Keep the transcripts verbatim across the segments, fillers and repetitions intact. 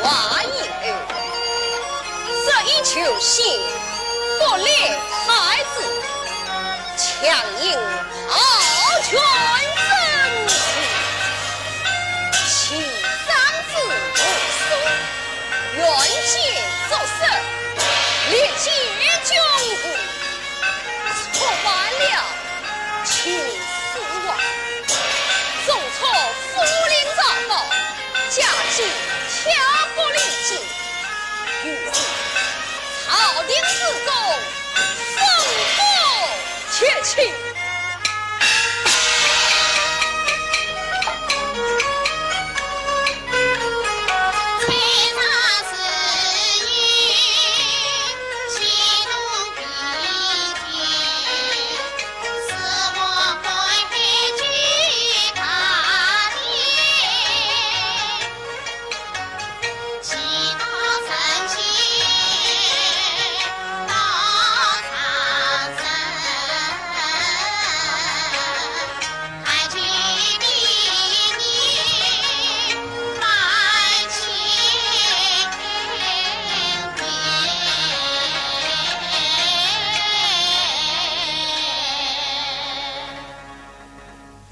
罢矣。这一球先不理太子，强饮豪权盛世，其长子无数，远见卓识，历劫江湖，触犯了 秦始皇，重触武林大法，驾起挑拨离间，于是朝廷之中风波迭起。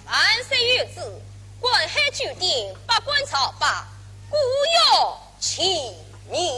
万岁有旨，观海九典，百官朝拜，姑爷请命。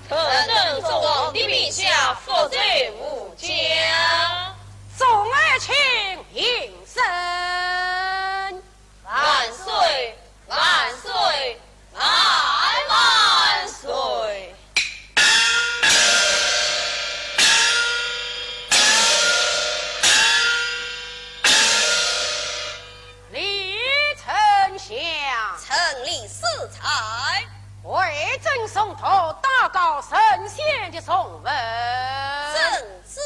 臣等祝皇帝陛下福寿无疆。众爱卿平身。万岁，万岁，万万岁！ 李丞相。臣李嗣才。为朕诵读大诰圣贤的状文。遵旨。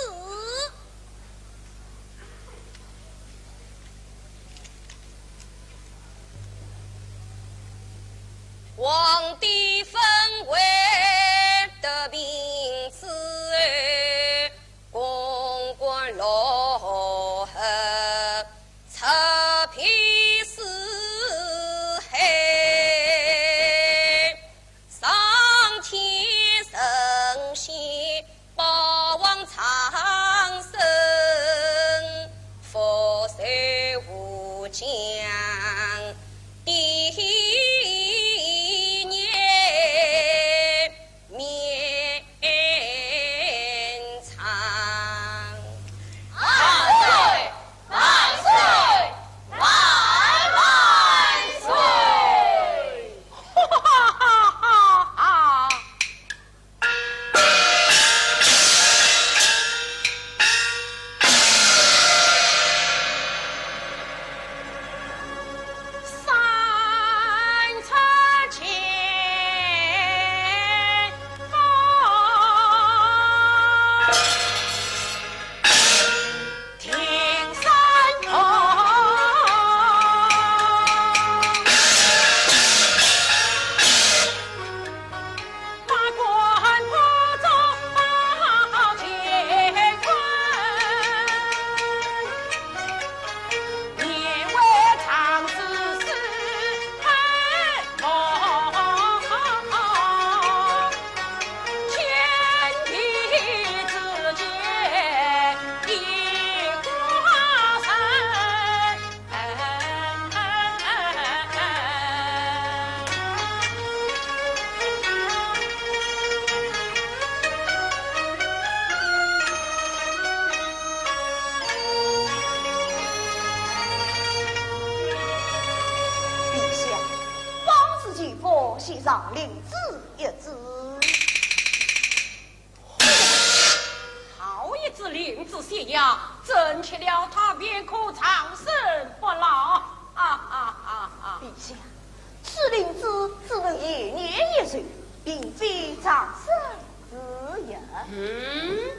皇帝封为德平之后， 公馆乐和，出遍四海，上天神仙，保王长生，福寿无疆。第一年 绵长。万岁！万岁！万万岁！哈哈哈哈哈！令旨一纸。好一只令旨宣下，朕吃了它便可长生不老。哈哈哈哈！陛下，此令旨只能延年益寿，并非长生之日。嗯，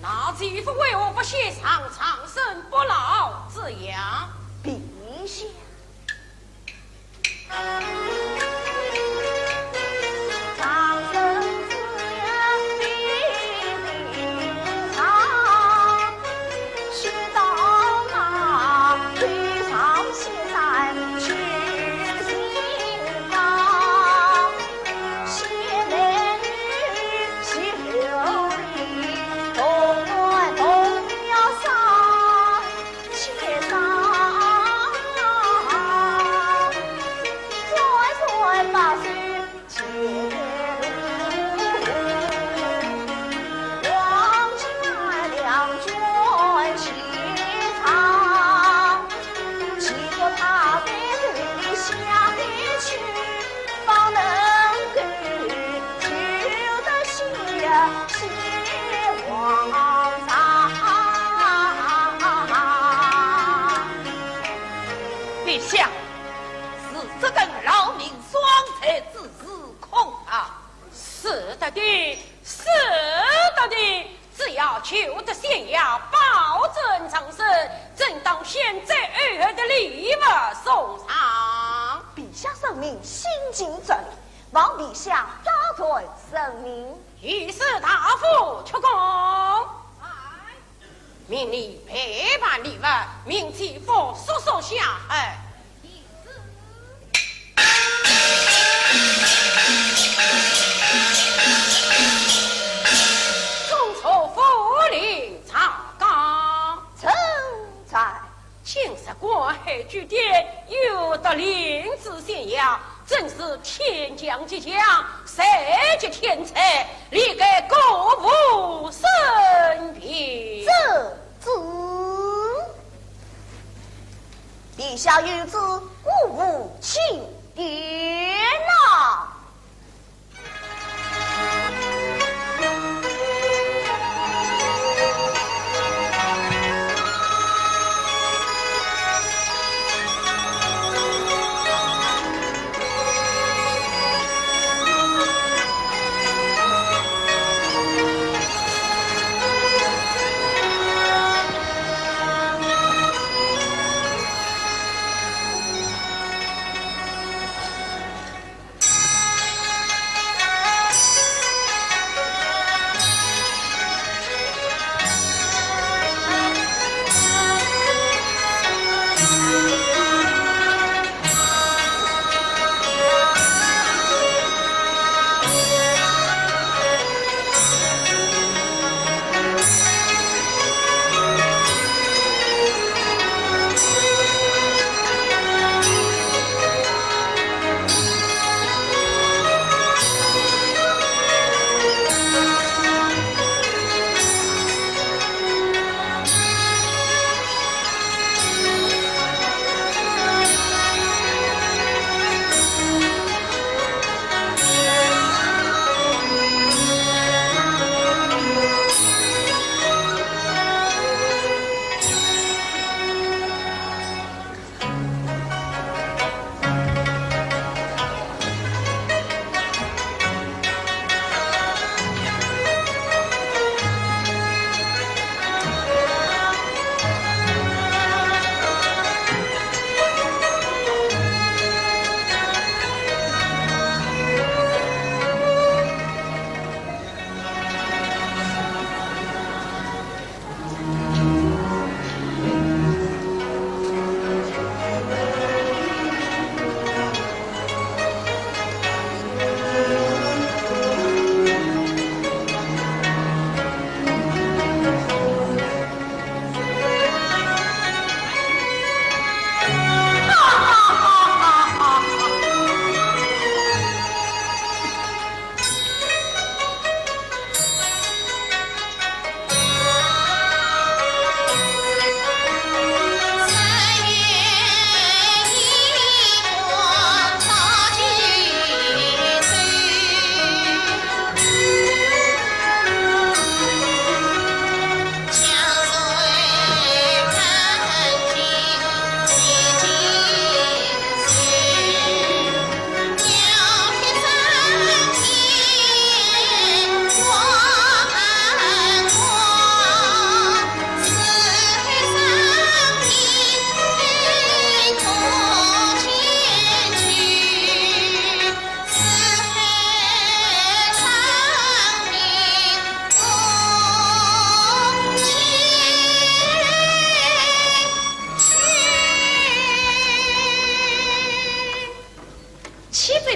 那徐福为何不写上长生不老之言？陛下，陛下，是这等劳民伤财之事，恐怕……是的，是的，只要求得宣下，保证长生，朕当先斩后奏的礼物送上。陛下圣明，心情转了，望陛下保重圣明。御史大夫，出宫。 命你备办礼物，命戚夫速速下海。中书府令赵刚。臣在。今日观海举典，有得令旨宣下， 真是天降吉祥，谁及天才，理该鼓舞升平。这……这……陛下有旨，姑父请殿呐。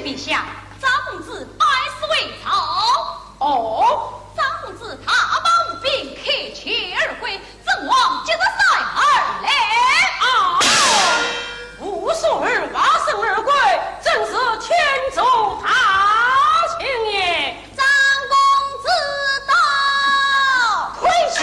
陛下，张公子拜师回朝。哦，张公子踏马舞兵，开前而归，朕望即日率尔而来。啊！武松而拔身而归，真是天助大清也。张公子到。跪下。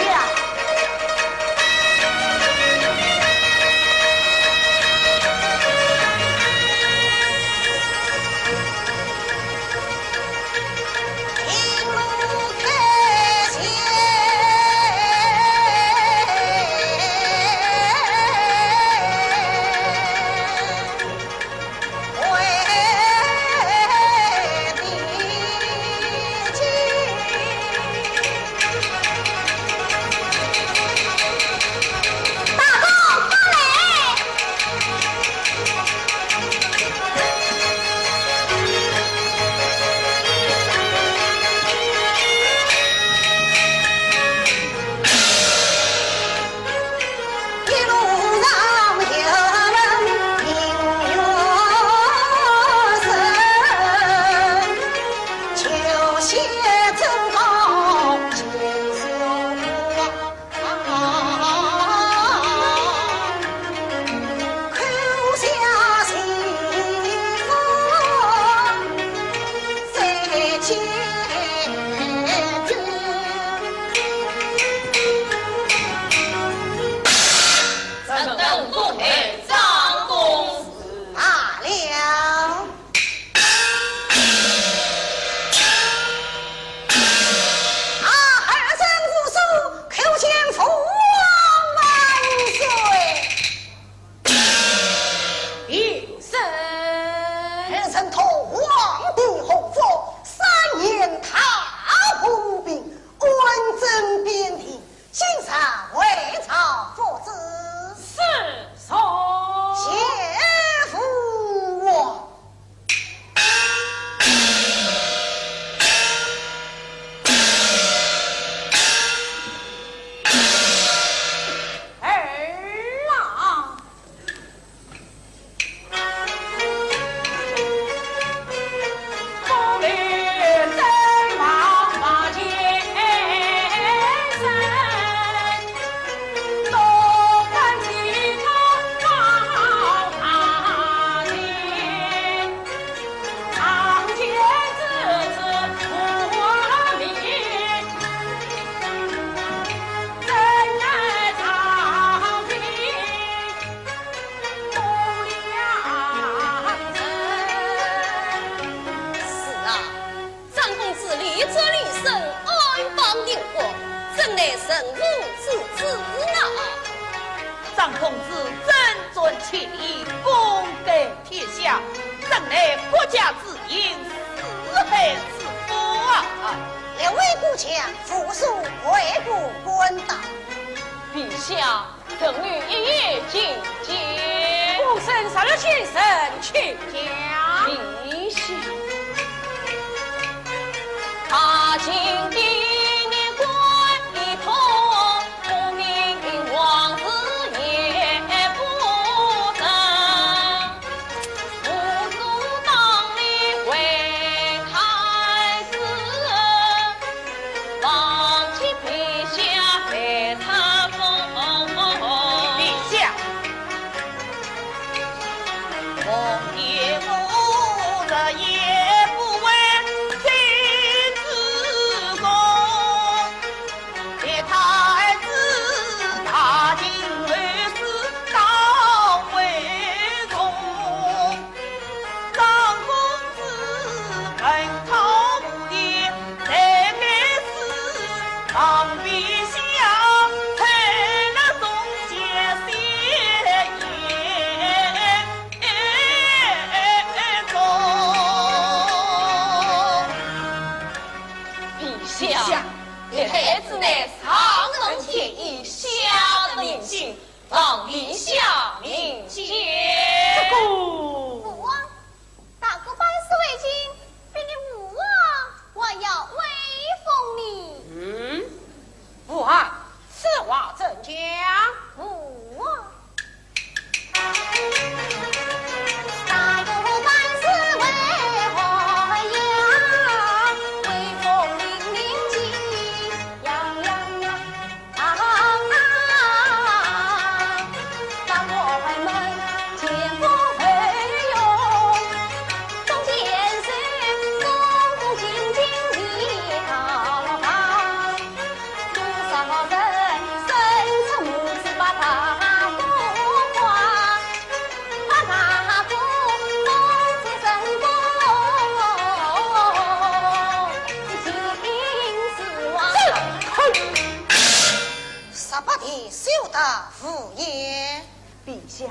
臣等恭候张公子。罢了。啊，儿臣武松叩见父王万岁。平身。儿臣托皇帝洪福，三年大破吴兵，安贞边庭， 今日回朝复旨。是，送。谢父王。儿啊。 是啊，张公子立则立身，安邦定国，怎奈臣父之子啊。张公子真正气力，功盖天下，怎奈国家之幸，四海之福啊。列位部将，武松回过官道。陛下， 臣女一言请讲。孤身十六请，请讲。陛下。大秦帝年关已通，功名往事也不争。武松当年为太师， 望其陛下再册封。陛下。下，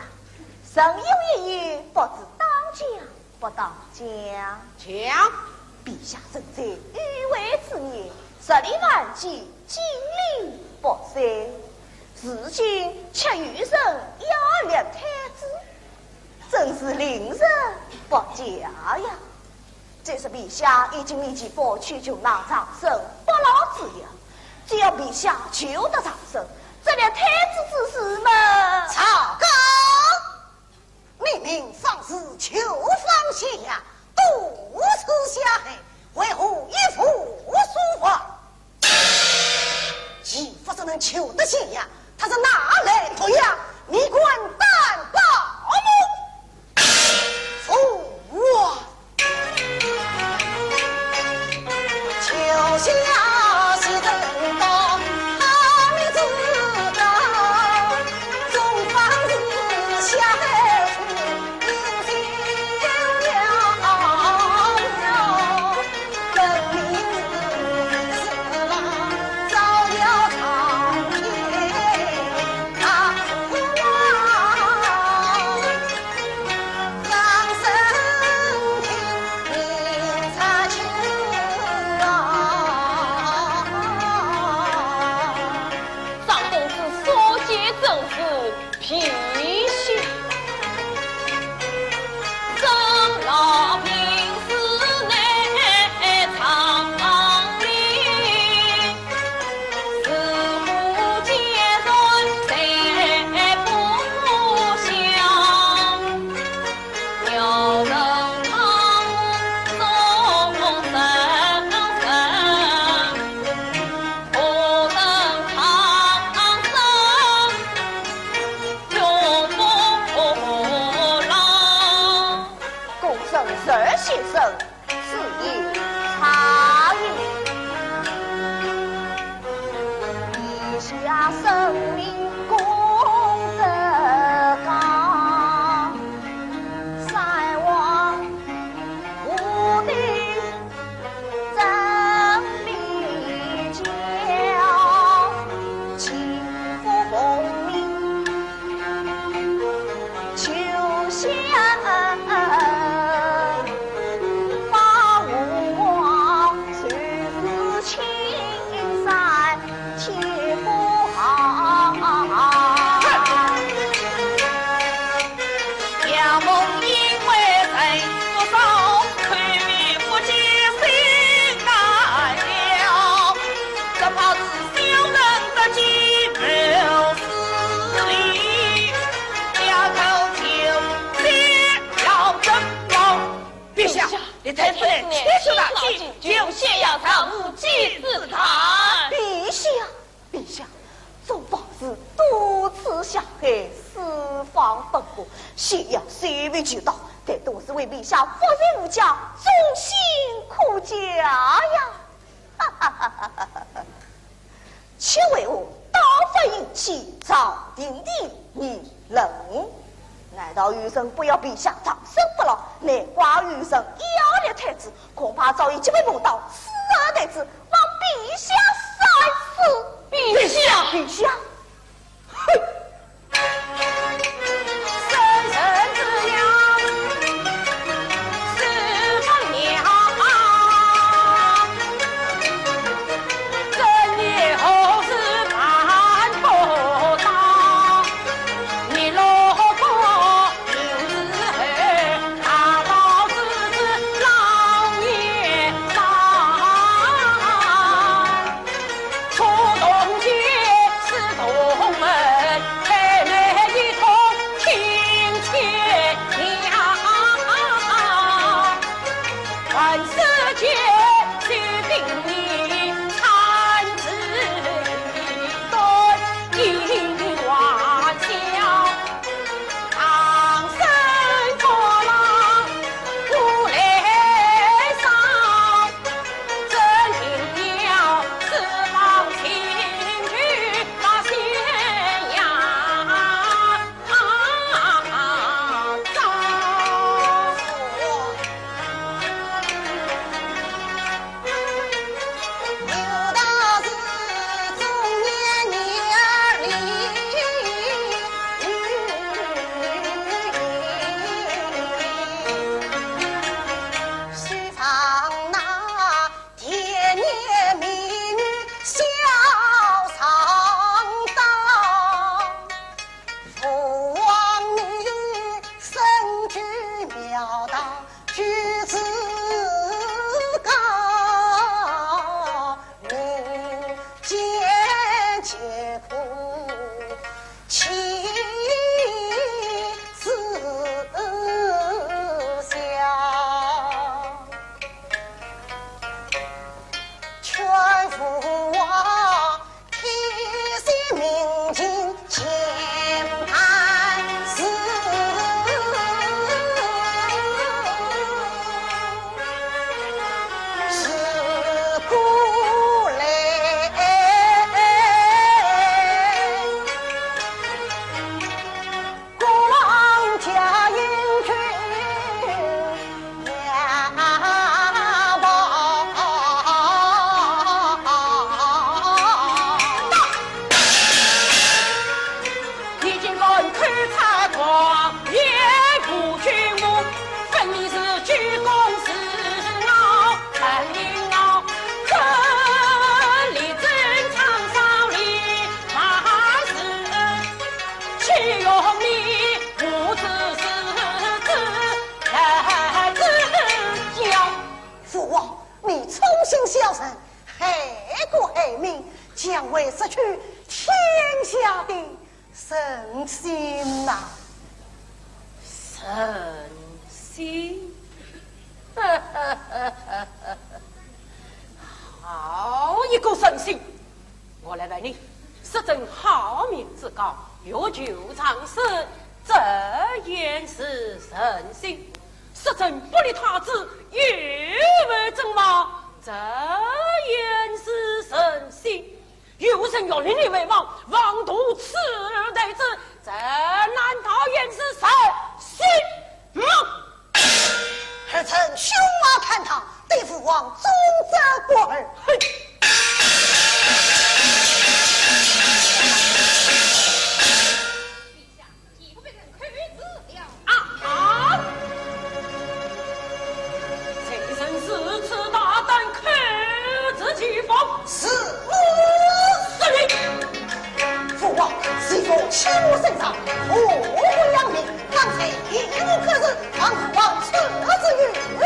臣有一言，不知当讲不当讲。讲。陛下生在御位之年，日理万机，经理不衰，如今却有人要立太子，真是令人不解呀。 这是陛下已经立即不去救那长生不老之药，只要陛下救得长生，这立太子之事嘛，曹公，明明方是求方献药，多次下害，为何一无所获？ 既不是能求得献药，他是拿来毒药，你敢担保吗？父王，求下是人道，他们知道，总方是下害人，人心了了。 张公子所见正是 贔心。生老病死难常理，似乎皆然在不想。 公孙瓒先生，此言差矣。陛下圣明公德高，善忘 无的真比较，岂不奉命求仙恩，保我就是青山 岂不好？杨梦因为人不少，口面不见心难了，只怕是小人得计谋私利，要求仙要怎么？ 陛下，立太子难，千岁大计，救仙药草，无稽之谈。陛下，陛下，总方是多次下害，四方奔波，仙药虽未求到，但都是为陛下服侍无疆，忠心可嘉呀。 哈哈哈哈哈！却为何倒反引起朝廷的议论？难道有人不要陛下长生不老？难怪有人要立太子，恐怕早已机会谋到，私立太子，望陛下三思。陛下，陛下，哼！将会失去天下的人心呐。人心？好一个人心！我来问你，说朕好命之高，欲求长生，这也是人心；说朕不立太子，又为朕亡，这也是人心。 有人欲立你为王，妄图赐儿代子，这难道也是人心吗？儿臣兄王坍唐，对父王忠贞不二。哼！ 啊！啊！谁人如此大胆，口出其否？是我。是你！父王，其父欺我圣上，祸国殃民，刚才一无可事，望父王处置于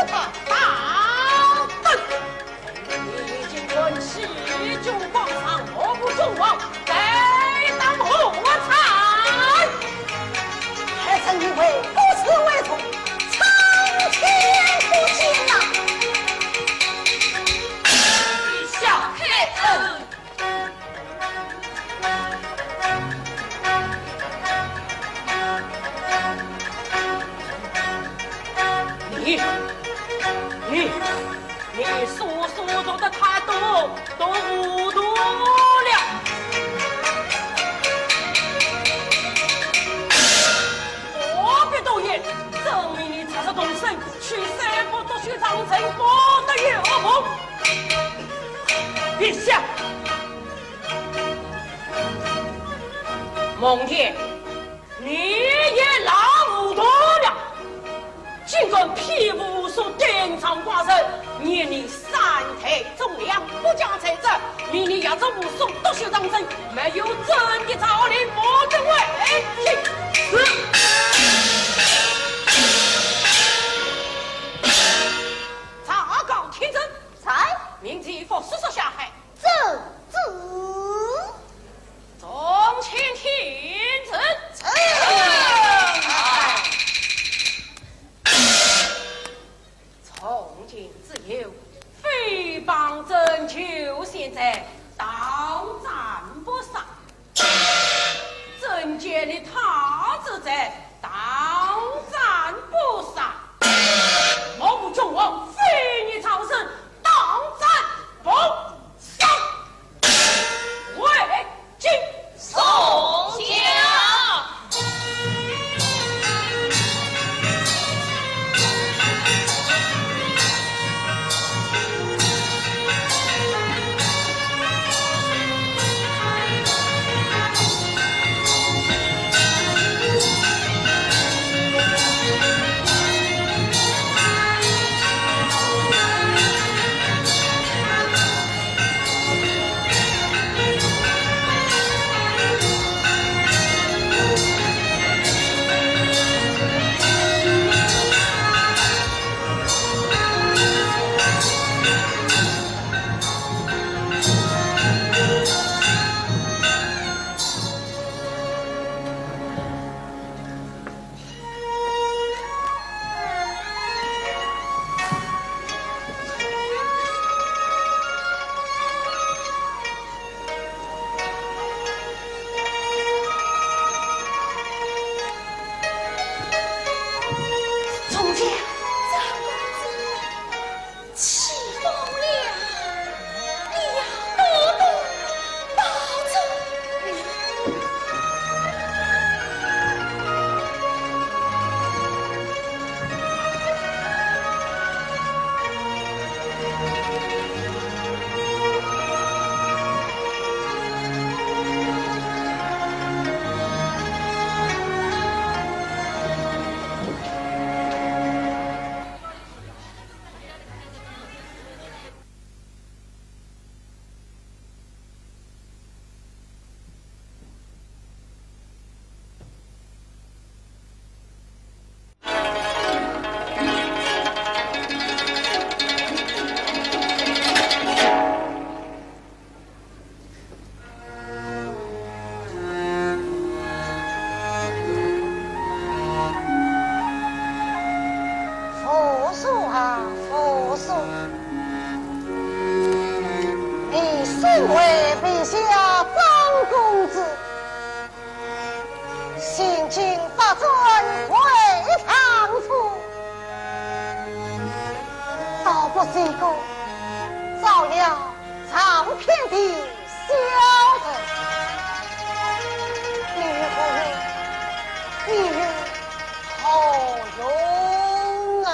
他。大胆！ 你竟敢欺君罔上，目无君王，该当何罪？儿臣以为不是为从，苍天不见呐！陛下开恩！你，你， 你所说的太多，都糊涂了。何必多言，朕命你出使东省，去三府督学张珍，不得有误。陛下，蒙恬， 你也老糊涂了，竟敢披无所，典藏寡人，念你三代忠良，不讲才者，命你押着武松，督学张珍，没有朕的诏令，不得为。是。查告天子。在。命其父速速下海。遵旨。 众卿听政。臣。从今之后，诽谤朕求贤者，当斩不赦。朕建立太子者，了朝廷的小人，你又，你又何用啊？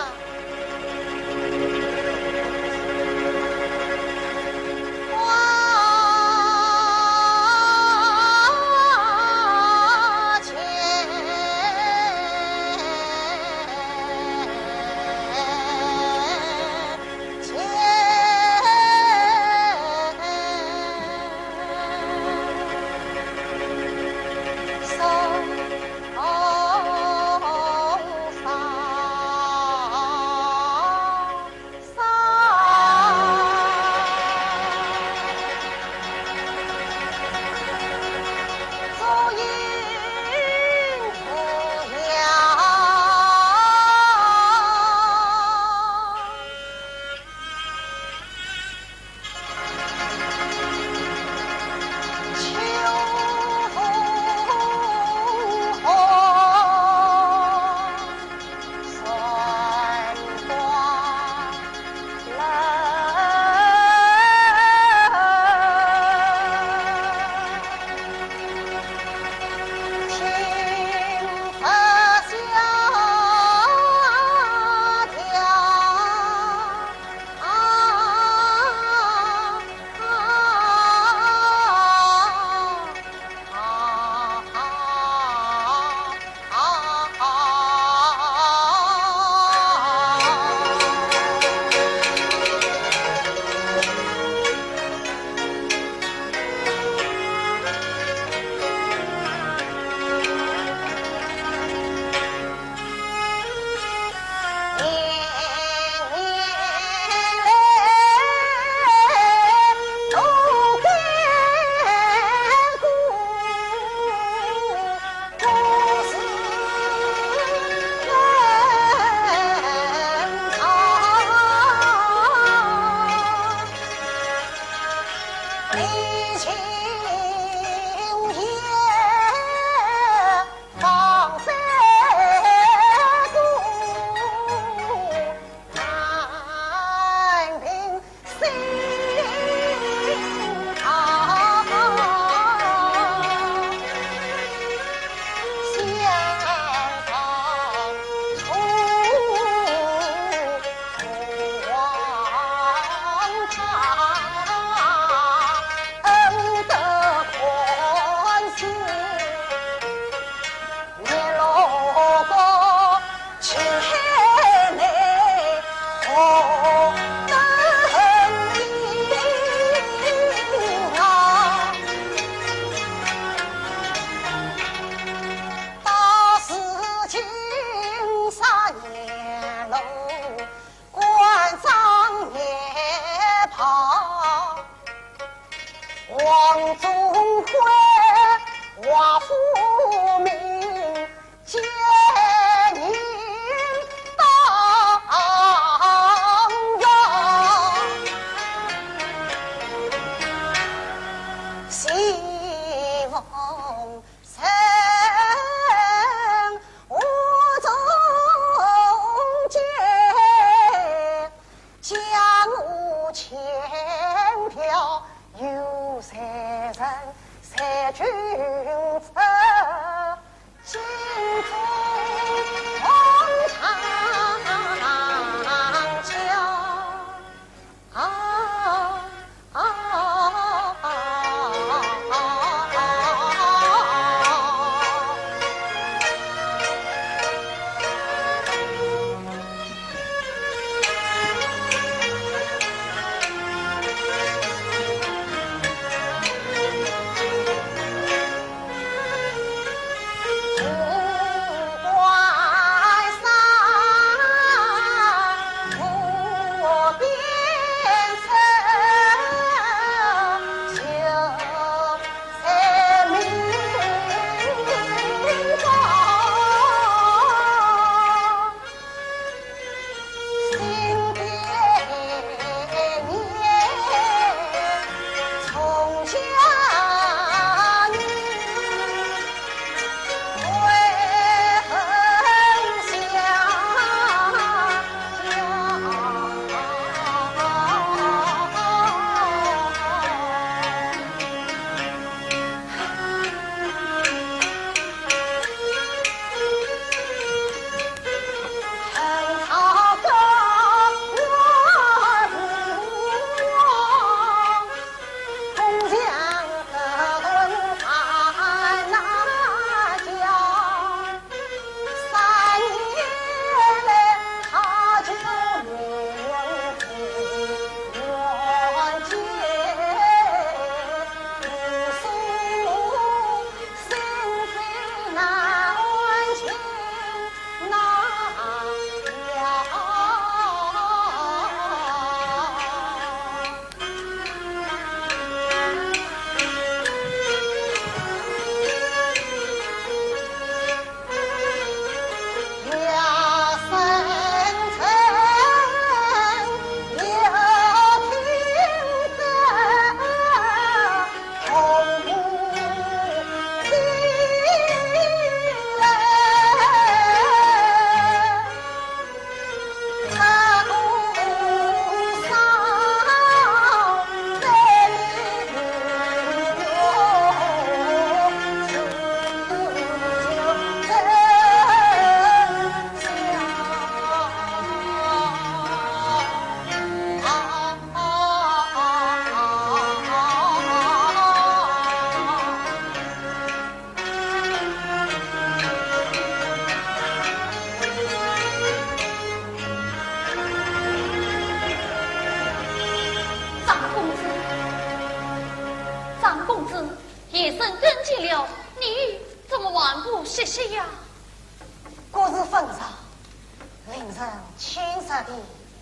人亲杀的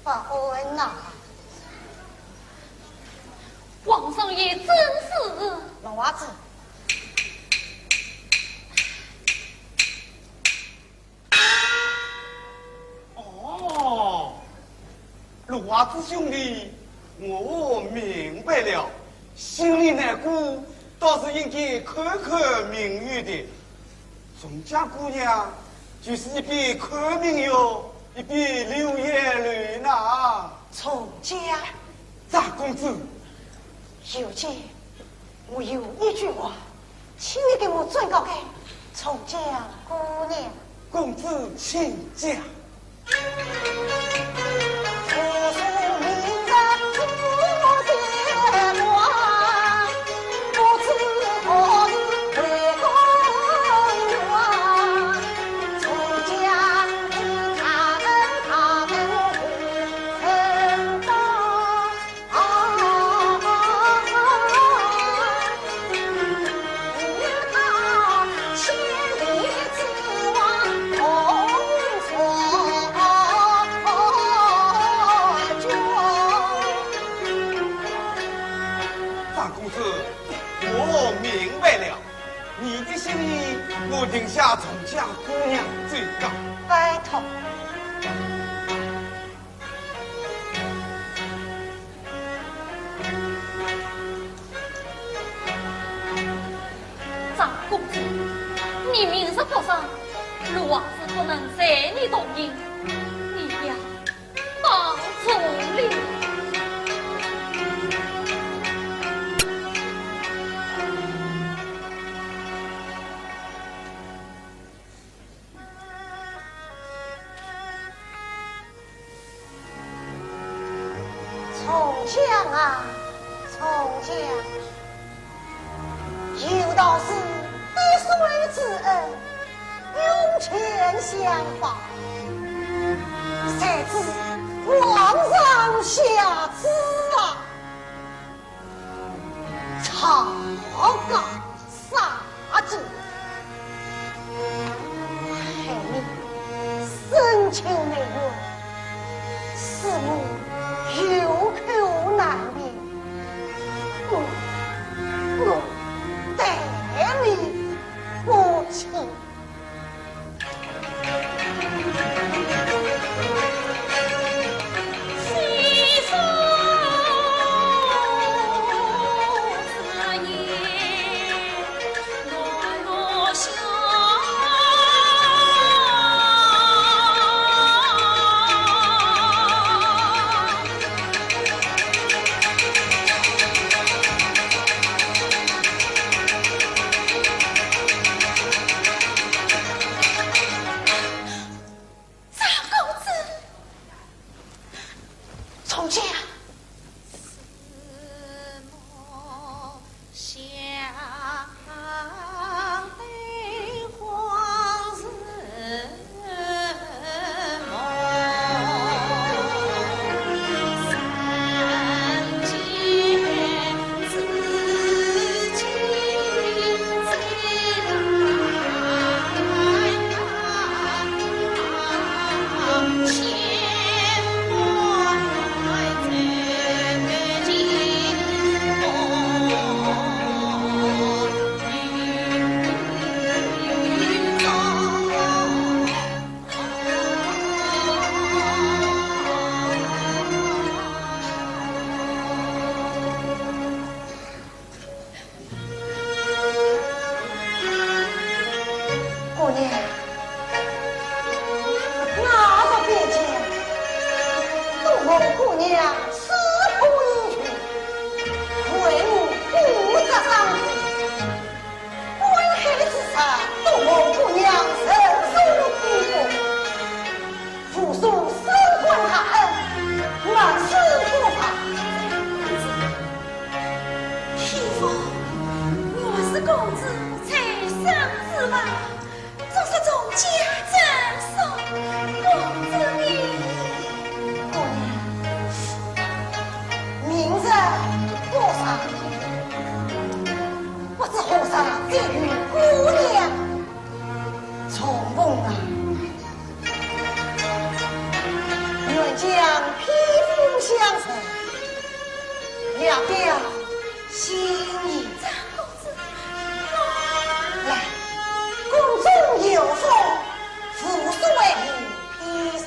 不安呐。皇上也真是。龙娃子。 哦，陆娃子兄弟，我明白了，心里难过，倒是应该看看明月的。从家姑娘就是一边看明月，一边流眼泪呐。从家？张公子。有见，我有一句话， 请你给我转告给从家姑娘。公子请讲。 张公子，我明白了，你的心意，我定下从家姑娘转告。拜托。 张公子，你明日复上，陆王子不能随你同行，你要保重了。 从江啊，从江，有道是滴水之恩，涌泉相报，谁知皇上下旨啊，草稿 杀猪，害你深秋难圆，使我有口难辩。我，我待你不亲。张公子，从江。姑娘，那个边疆，多蒙姑娘赐福恩情，为我不折伤痛。 关海之战，多蒙姑娘仁送恩公，父叔升官大恩，万死不忘。天福，原是公子在上之吧？ 总是从家赠送公子呢。姑娘，表心意。来，宫中有福，扶苏为你披上。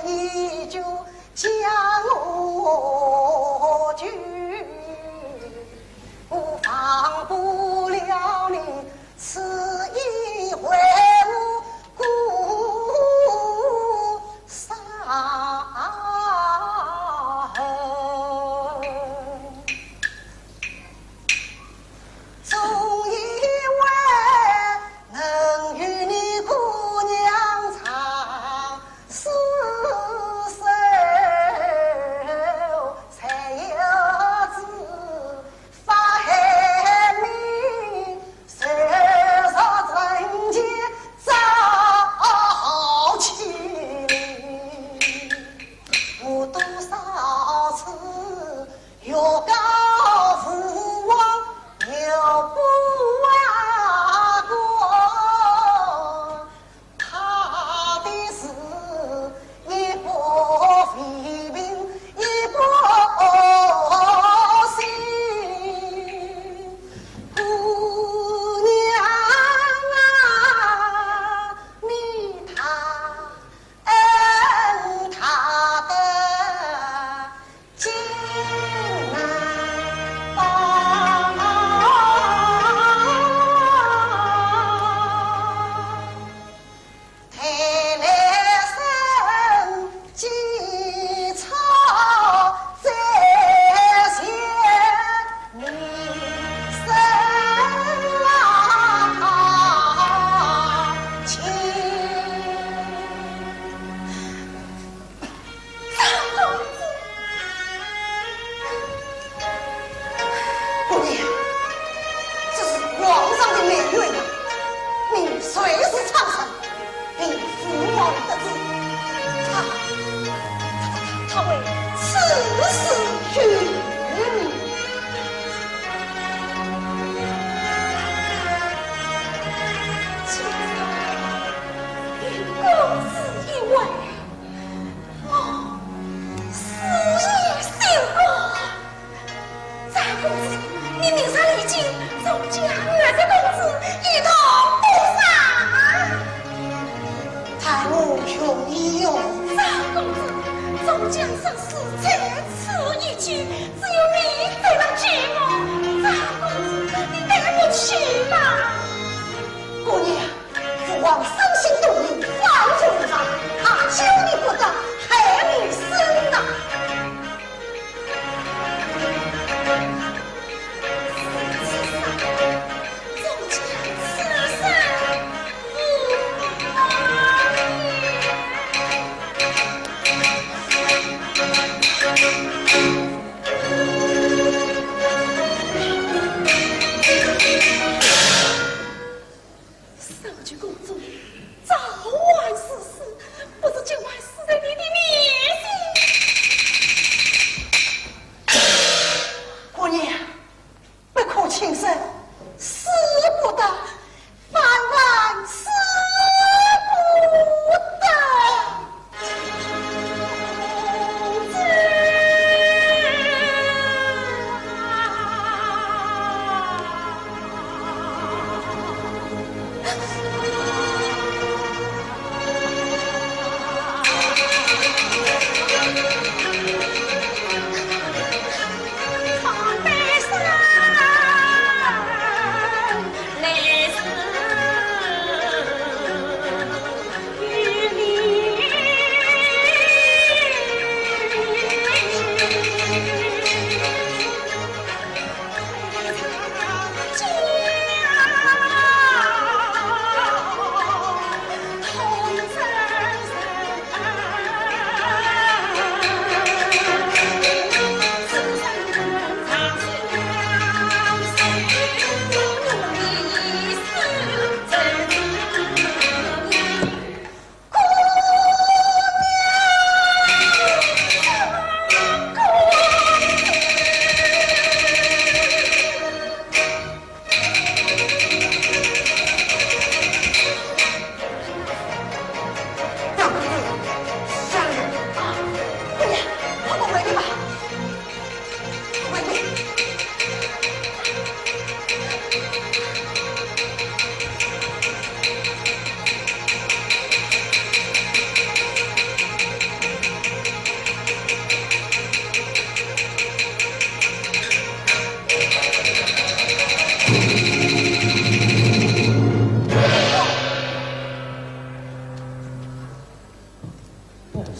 你就将我救，我忘不了你此一回无故伤痕。总以为能与你姑娘长厮守，才有子发海名。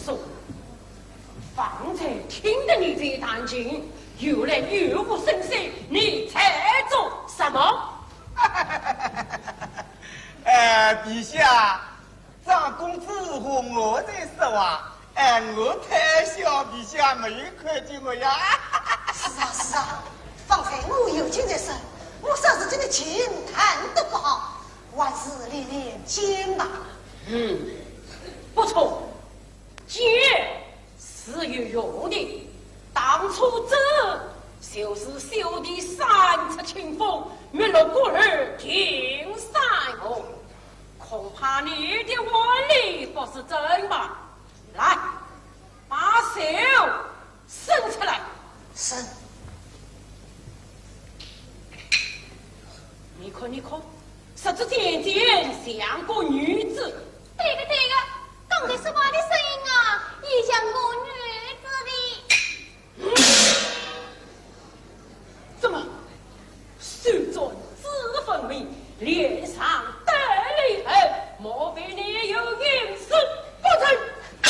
说，方才听得你在弹琴，又来又无声息，你在做什么？呃，陛下，张公子和我在说话，哎，我太小，陛下没有看见我呀。是啊，是啊，方才我有听见声，我说是这个琴弹得不好，还是练练琴吧。嗯，不错，琴是有用的。当初这就是小弟三尺清风，没落过二进三河，恐怕你的碗里不是真吧？来，把手伸出来。伸。你看，你看，十指尖尖像个玉指。对个，对个，刚才说话的声音啊，也像个玉指的。怎么？ 手转指分明，脸上带泪痕，莫非你有心事不成？大，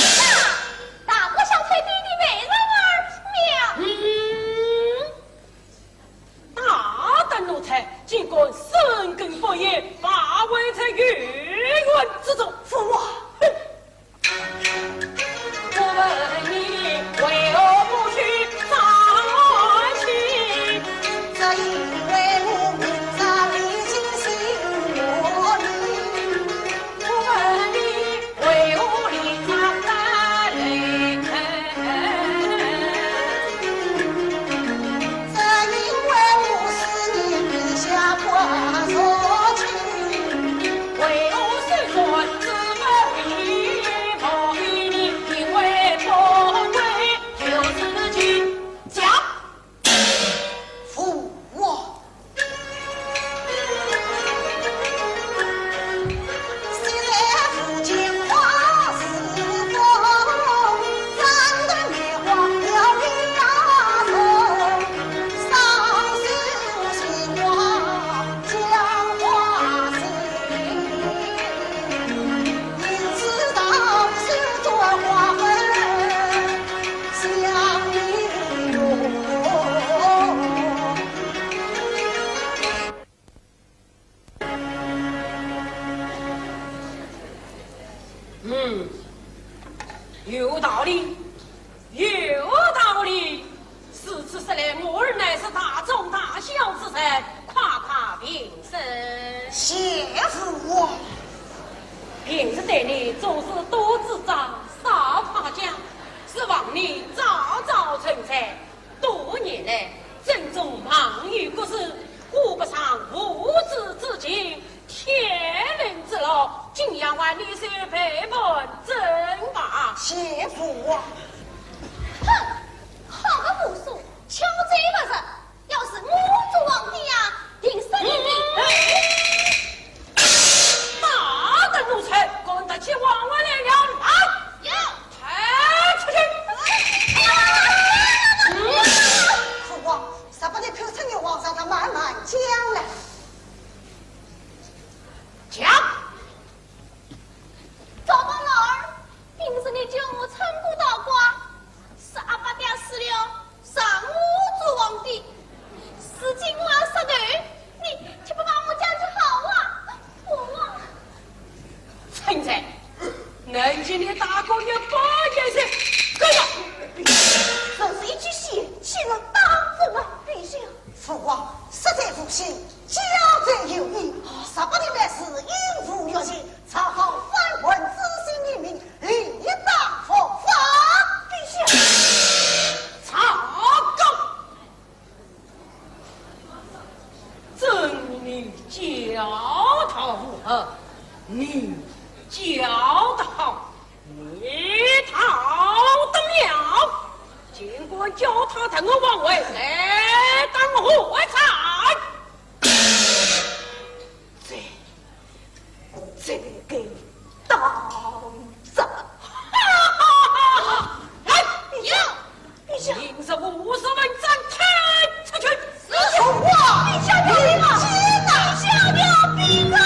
大国相推逼的美人儿，妙。嗯，大胆奴才，竟敢深更半夜把我在御院之中。父王！哼！ 我问你，为何不去招亲？只因为我明朝已经新和你。我问你，为何连着打雷？只因为我思念陛下不说情。 为何虽说子不为，莫非你因为不为，就是今讲父王。昔来父亲花似梦，三代梅花飘飘送。 嗯，有道理，有道理。如此说来，我儿乃是大忠大孝之人，快快平身。谢父王。平日对你总是多支招，少夸奖，指望你招招成才。 多年来，朕中忙于国事，顾不上父子之情，天伦之乐，敬仰还你是陪伴朕吧。谢父王。哼，好个武松，巧嘴不舌，要是我做皇帝呀，定是你的。嗯。大胆奴才，敢得罪皇上来了，来！有。 抬出去！父王，十八年口称有皇上，他慢慢讲来。讲！赵帮老儿，平日你叫我唱歌道观，是阿爸爹死了， 让我做皇帝，如今我要杀头，你却不把我讲句好话，父王。陈才，能给你打个一百年刑，够了。这是一句戏，岂能当真啊？陛下。父王，实在无心，教贼有意，十八年来是因父越界， 查考反叛之心已明，理当伏法。陛下。曹公，朕与你教导如何？你教得好，你逃得了。尽管叫他等我王位，来当何罪？这 这个当着。哈哈哈哈！来，有，陛下。明日午时文斩，推出去。是。父王，陛下饶命啊！陛下饶命啊！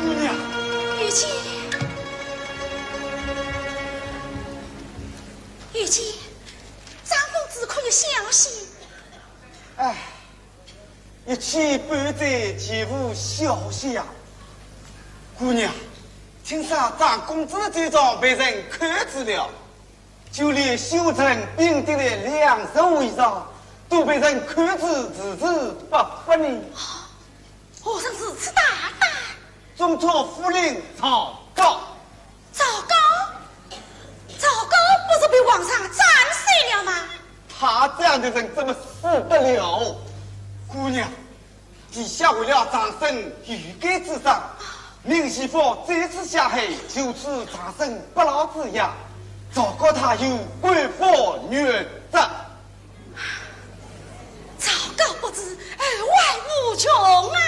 姑娘。玉姐，玉姐，张公子可有消息？唉，一去半载，绝无消息呀。姑娘，听说张公子的酒庄被人扣住了。 就连绣成冰滴的两十五衣裳都被人扣住，处处不法呢。何人如此大胆？中书府令赵高。赵高？赵高不是被皇上斩首了吗？他这样的人怎么死得了？姑娘， 殿下为了张生欲盖弥彰，命徐福再次下海，救出张生不老之药，赵高他有关府女儿哉。赵高不知，后患无穷啊！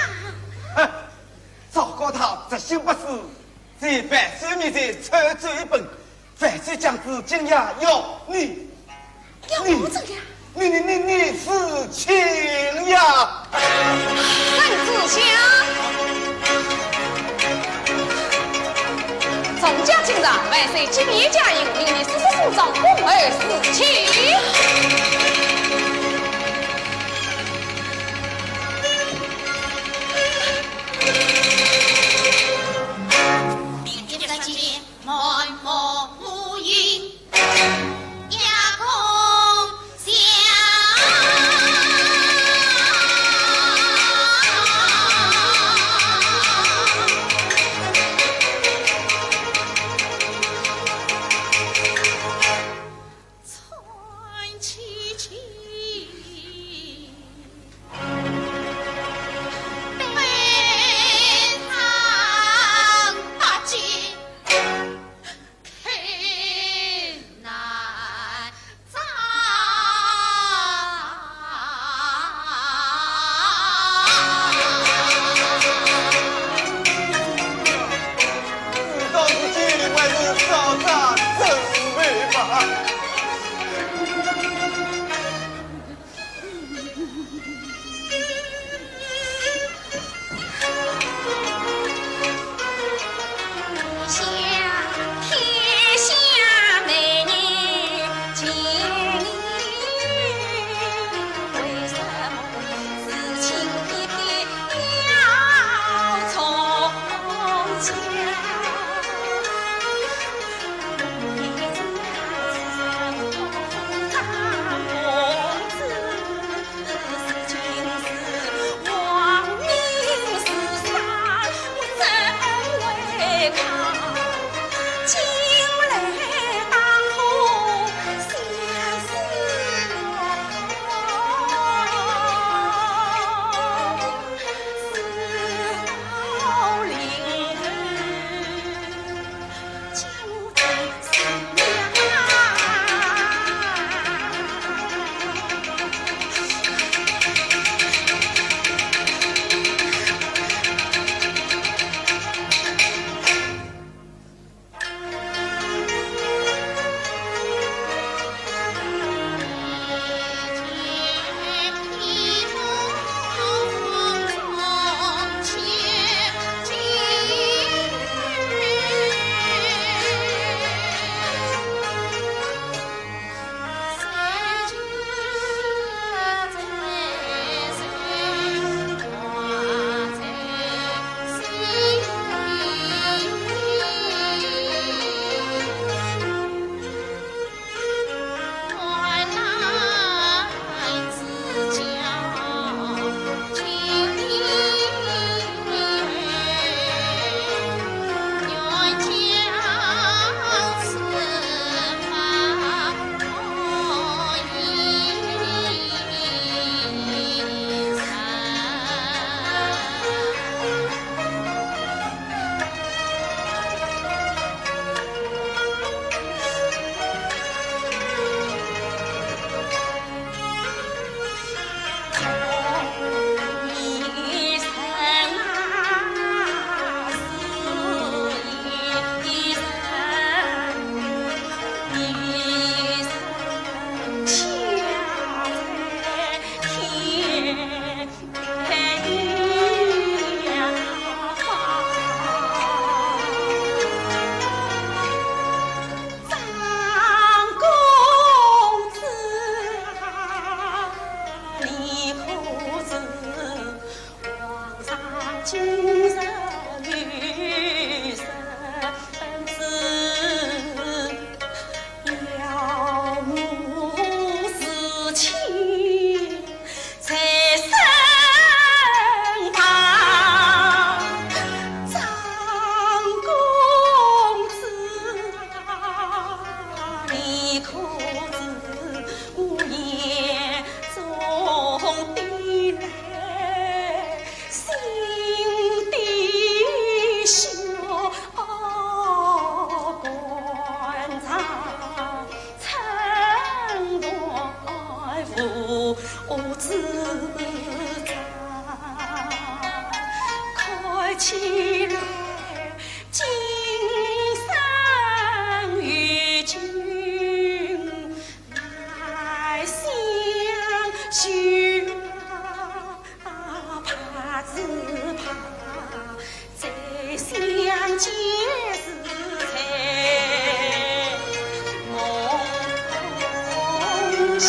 哼，赵高他直心不死，在万岁面前出走一本， 万岁降旨，今夜要你，要我怎样？你，你，你，你死刑呀！圣旨下，众将进上，万岁今夜驾临，命你速速送上，恭候死期。明天再见。 满目乌云，夜空下。今日有日子，要我自己在身旁。张公子啊，你可知我眼中的泪，心的血，肝肠寸断无主张。看起来今生与君难相聚啊，怕只怕再相见时在梦乡。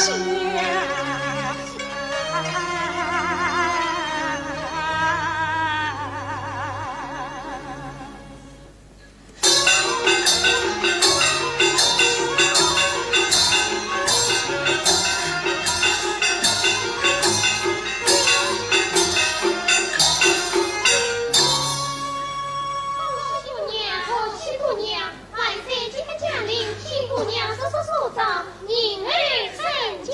恭喜姑娘，恭喜姑娘！万岁即刻降临，请姑娘速速上朝，迎候圣驾。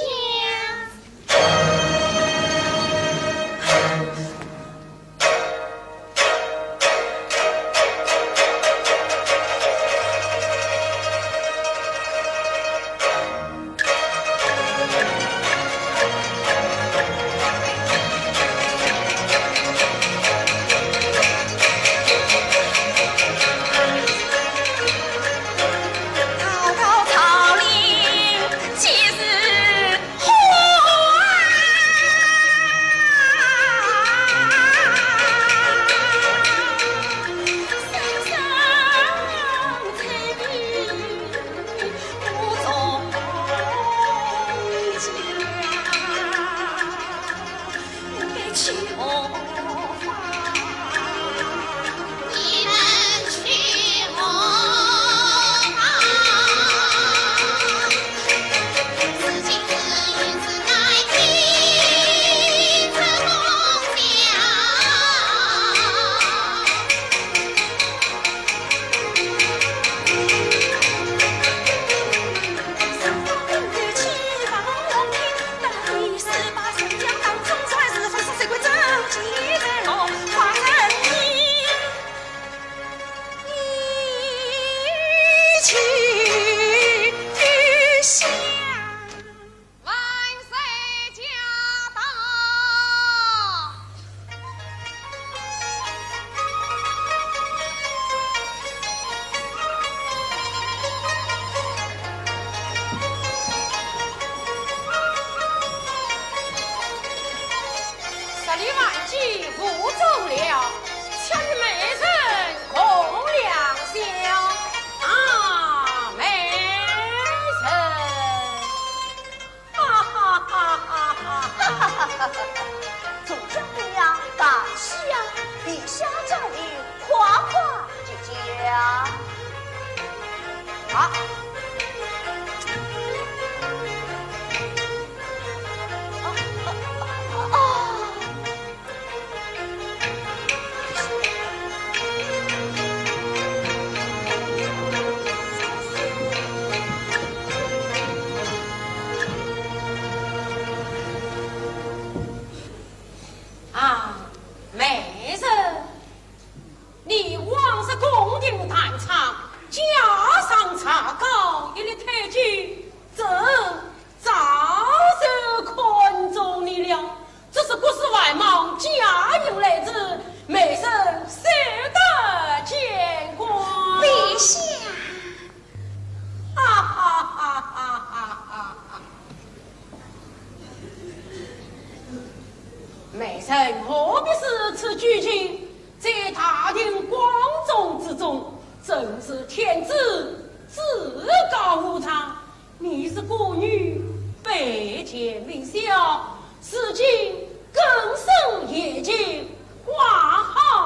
万岁驾到！十里万骑护送了，且与美人共良宵。啊，美人！ 哈哈哈哈哈哈！众家姑娘大喜啊，陛下驾临，快快接驾。好。啊，啊，啊，啊。 啊，美人，你往日宫廷弹唱，架上茶高，一力推举，朕 早就看中你了，只是国事繁忙，驾临来迟，美人休得见光。陛下。哈哈哈哈哈哈！美人何必如此拘谨？在大庭广众之中，朕是天子，至高无上， 你是宫女，卑贱微小，如今更胜眼前，挂号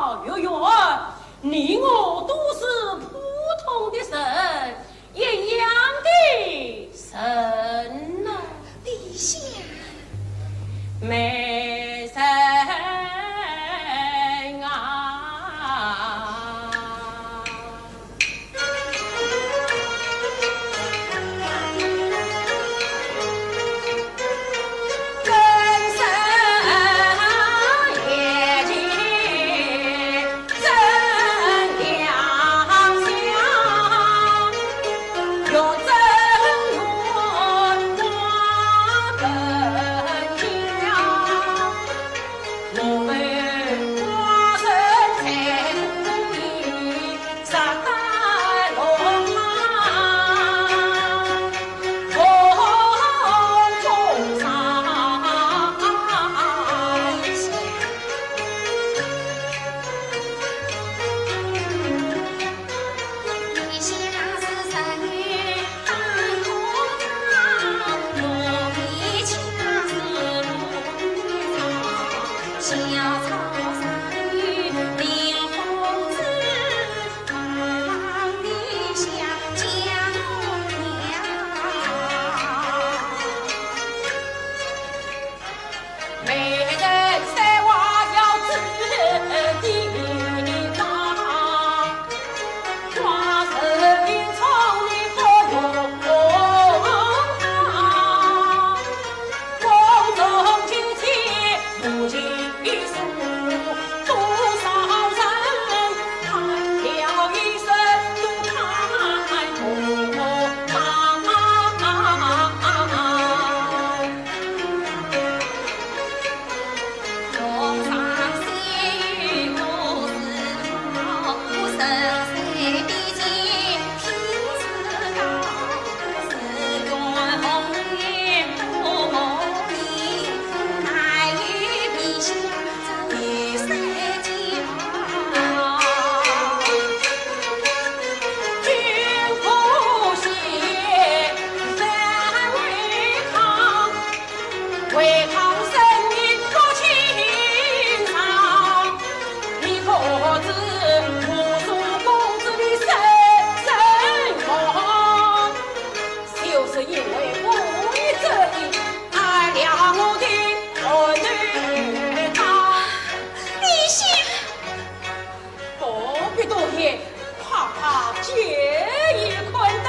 陛下，不必多言，快快解衣宽带，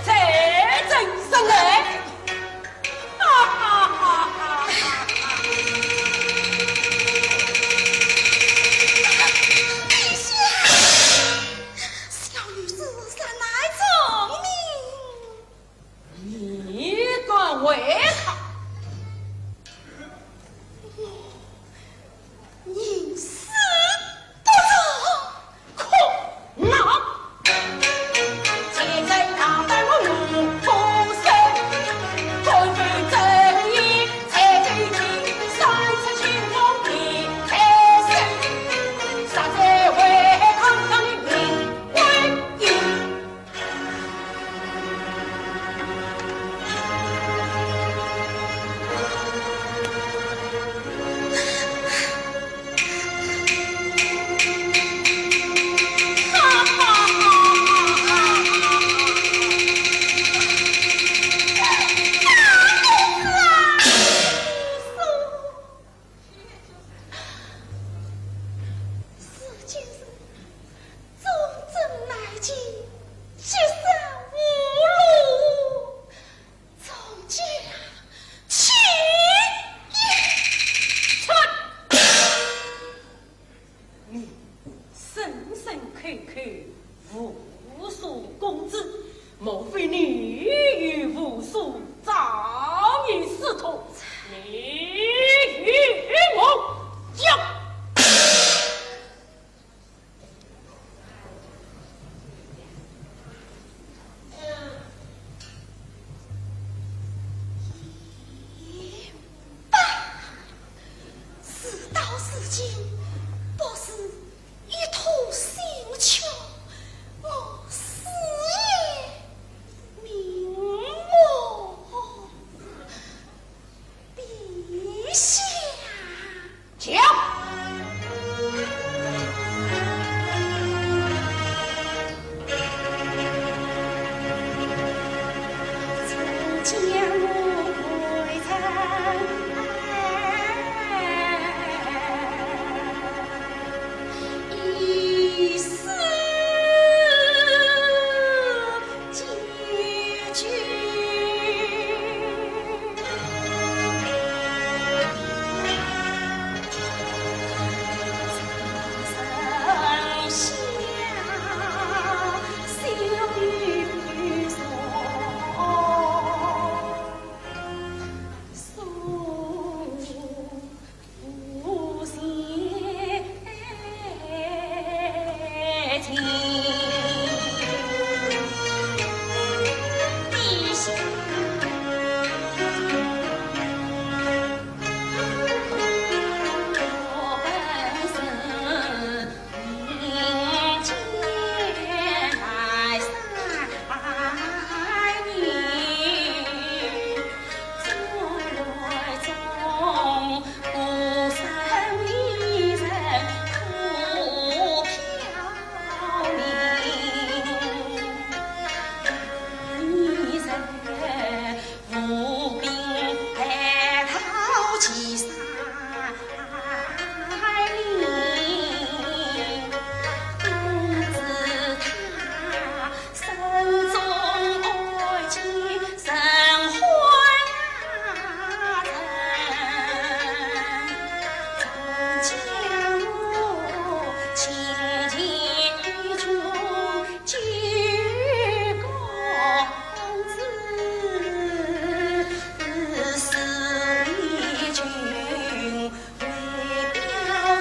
再进城来。哈哈哈哈哈哈！陛下，小女子实乃忠民。你敢违抗？ 宁死不从。可恼！你声声口口无数公子，莫非你与无数赵女私通？你与我讲！ 事到如今，不如一吐心曲，我死也瞑目。 陛下。讲。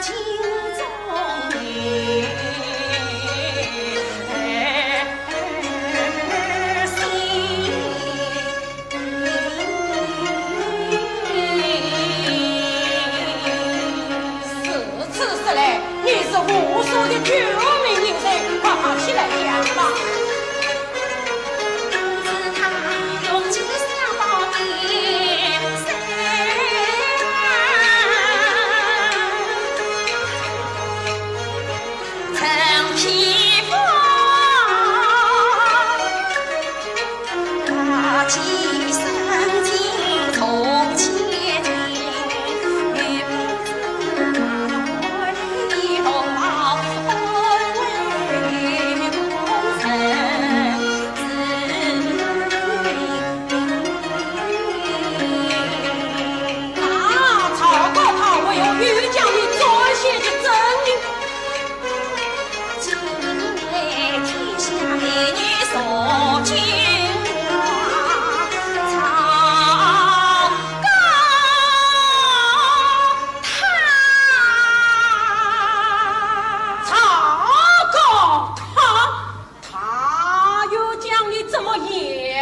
如此说来，你是武松的救命恩人，快快起来讲吧。那曹操他会有欲将你斩首的真的。曹操他，他又将你怎么样？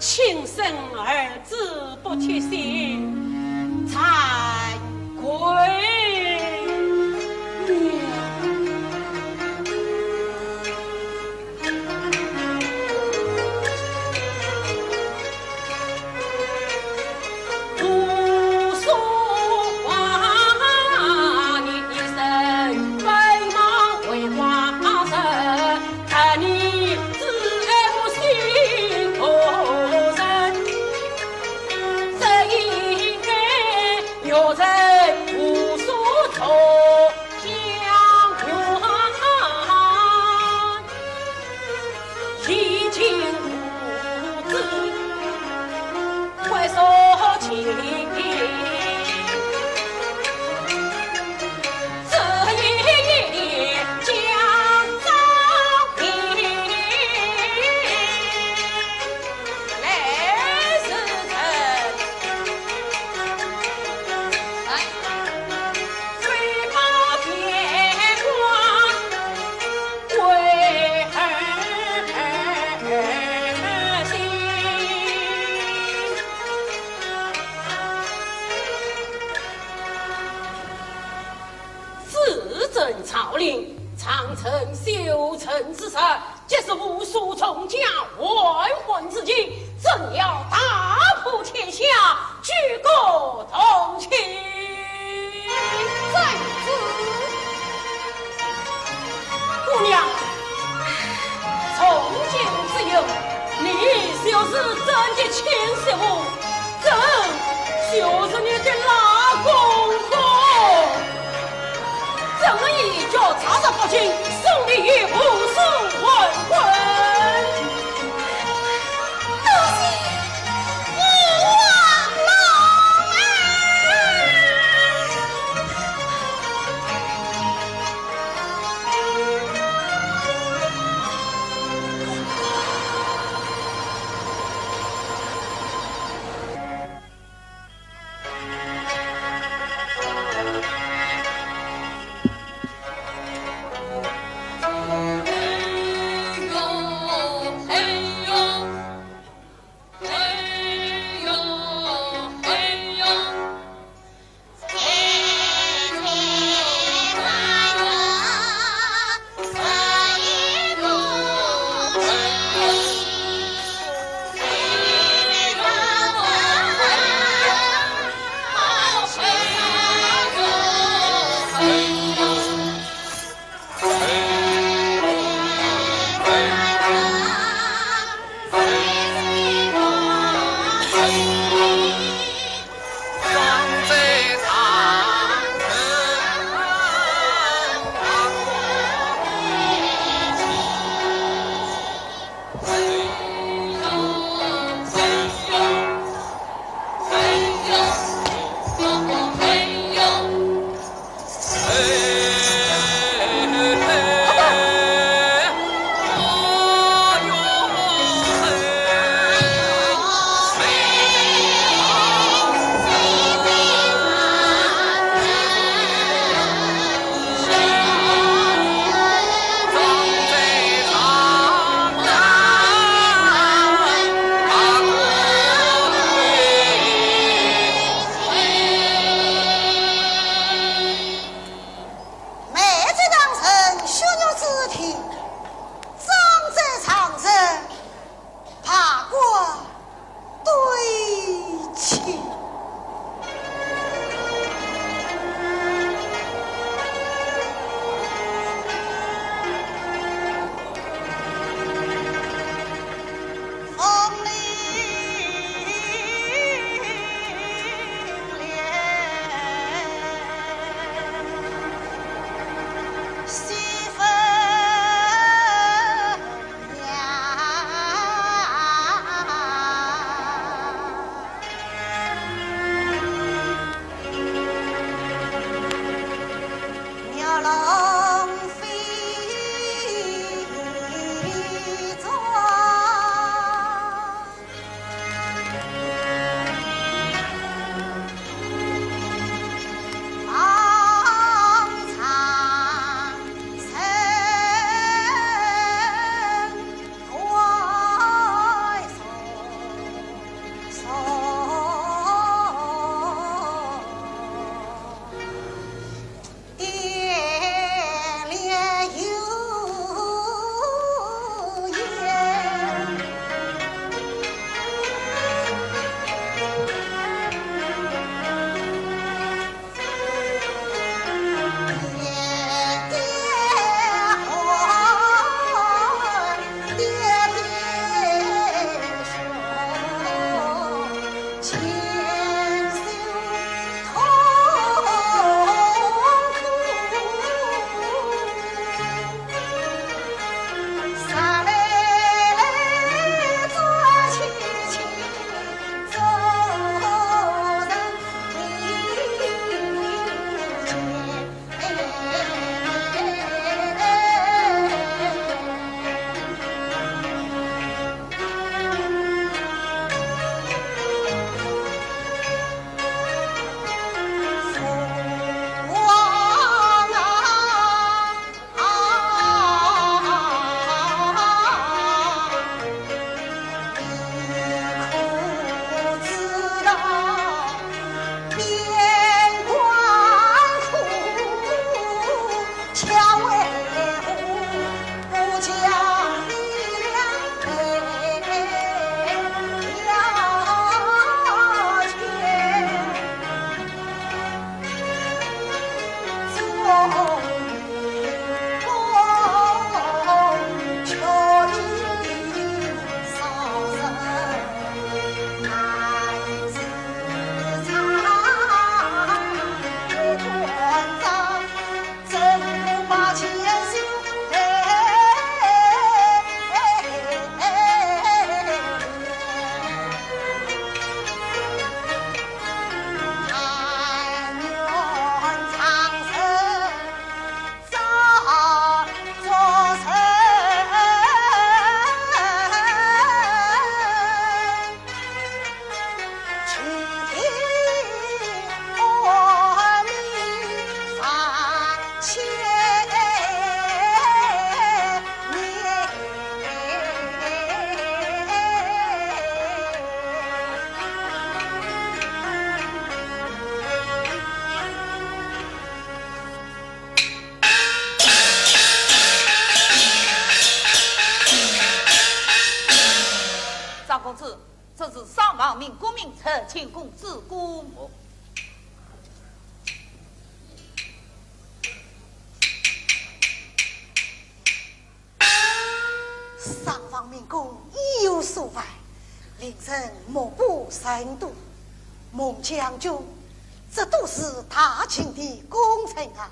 亲生儿子不贴心，惭愧了。子正朝令，常存修成之事，即使武松重嫁，完婚之期，怎要大破天下，举国同庆。正是。姑娘，从今之后，你就是朕的亲媳妇，朕就是你的老公公。 朕们一脚踏上北京，送你与武松完婚。多谢父王啊！这是上房明公明出，请公子过目。上房明公意有所怀，令人目不识丁。孟将军，这都是大秦的功臣啊！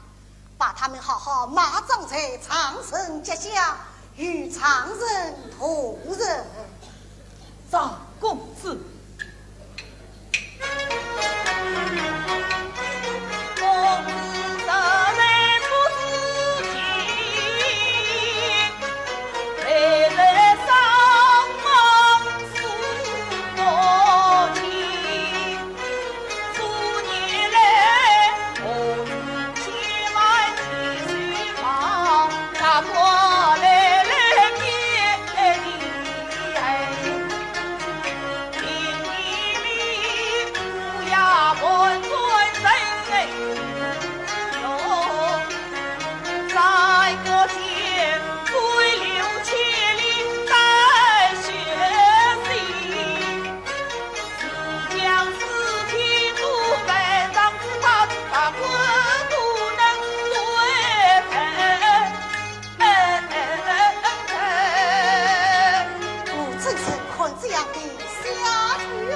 把他们好好埋葬在长城脚下，与常人同日。赵公子。我真是看这样的下去哟。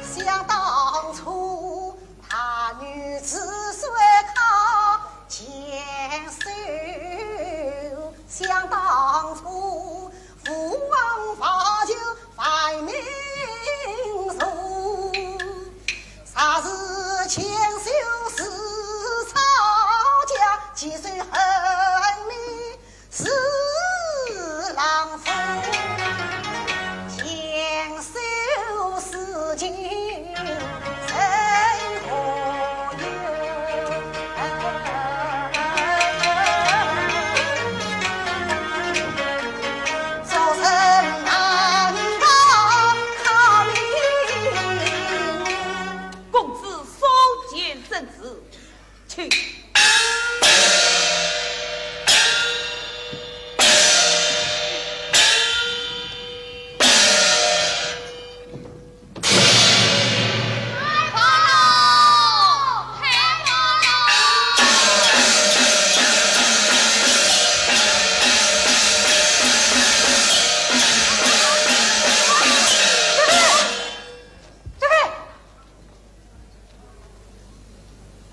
想当初，大禹治水靠乾收，想当初，吴王伐纣犯民族，啥是乾收是吵架，几岁恨你 是狼夫，乾收事情真可有。做人难道靠命？公子所见甚是？ 去。这位，这位，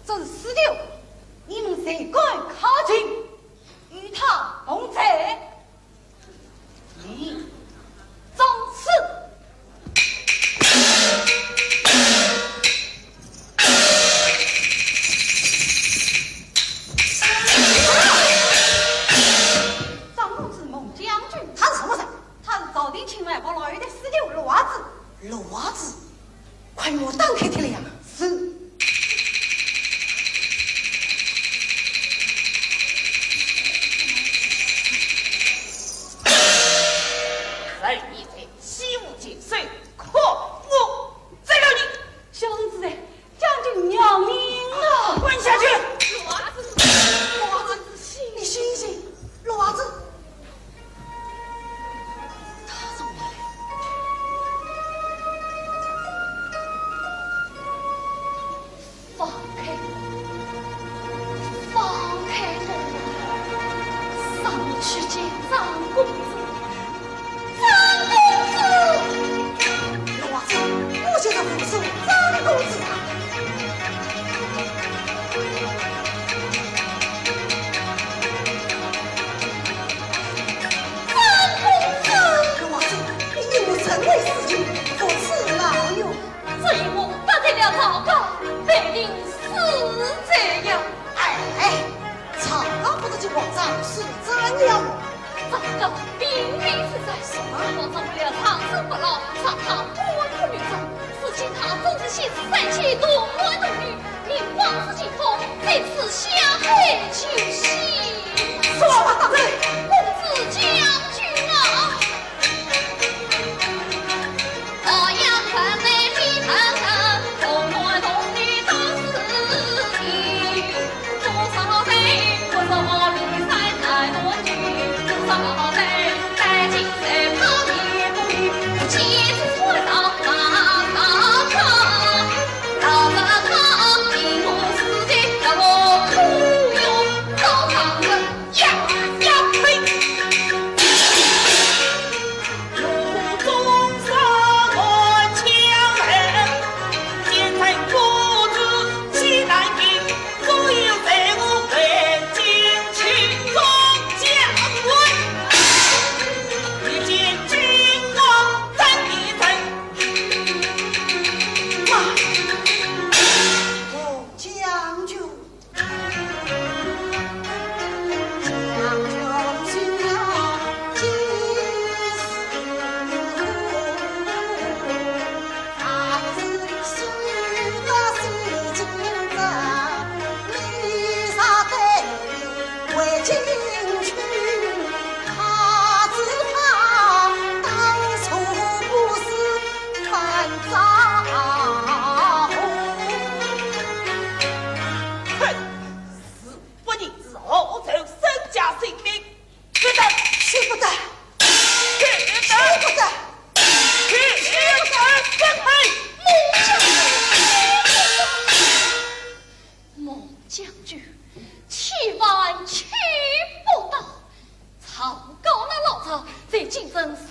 这是四六，你们谁敢靠近，与他同罪。你找死！张公子孟将军，他是什么人？他是朝廷请来把老爷的四六骡子。骡子？ 快与我打开天亮！是。人已在，岂无金锁？看我宰了你！小公子哎，将军饶命啊！滚下去！骡子，骡子，你醒醒，骡子！ 他怎么了？放开我！放开我！让我去见张公子！张公子！骡子，我就是武松张公子啊！ 张公子！骡子，你有何人为事情，不辞劳忧。只因我得罪了赵高，被定死罪呀。哎，赵高不得罪皇上，是怎样？赵高并非是谁。什么？皇上为了长生不老，赏他不婚不育证，如今他正是现世三千童男童女，明王子进封，在此下海求亲。什么大人？公子将军啊！将军。哼！ 不认字，何愁身家性命？去得！去不得！去得！去不得！去得！孟将军，孟将军，千万去不得！曹高那老贼在京城散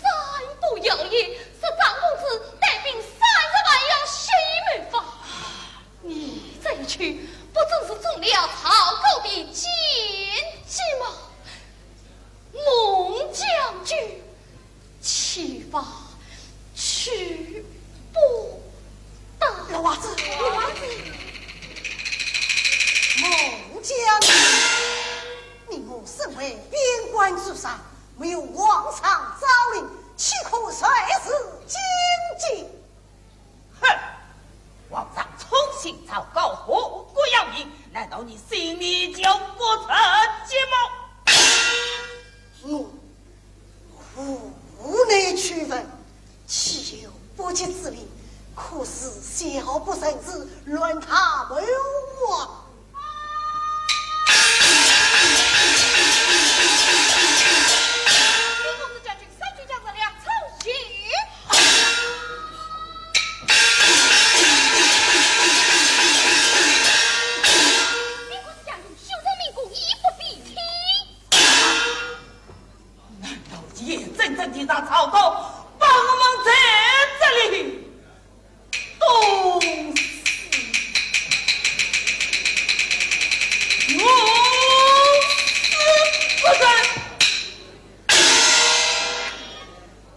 布谣言，说张公子带兵三十万要西谋伐。你这一去，不正是中了曹高的奸计吗？孟将军，千万去不得。老娃子，老娃子。孟将军，你我身为边关之上，没有皇上诏令，岂可擅自进京？ 哼！皇上宠信曹高，何故要你？难道你心里就不成计谋？我无内屈问，岂有不及之理？可是小不忍子，乱他谋啊！ 难道眼睁睁地让曹操把我们在这里冻死？我死不得！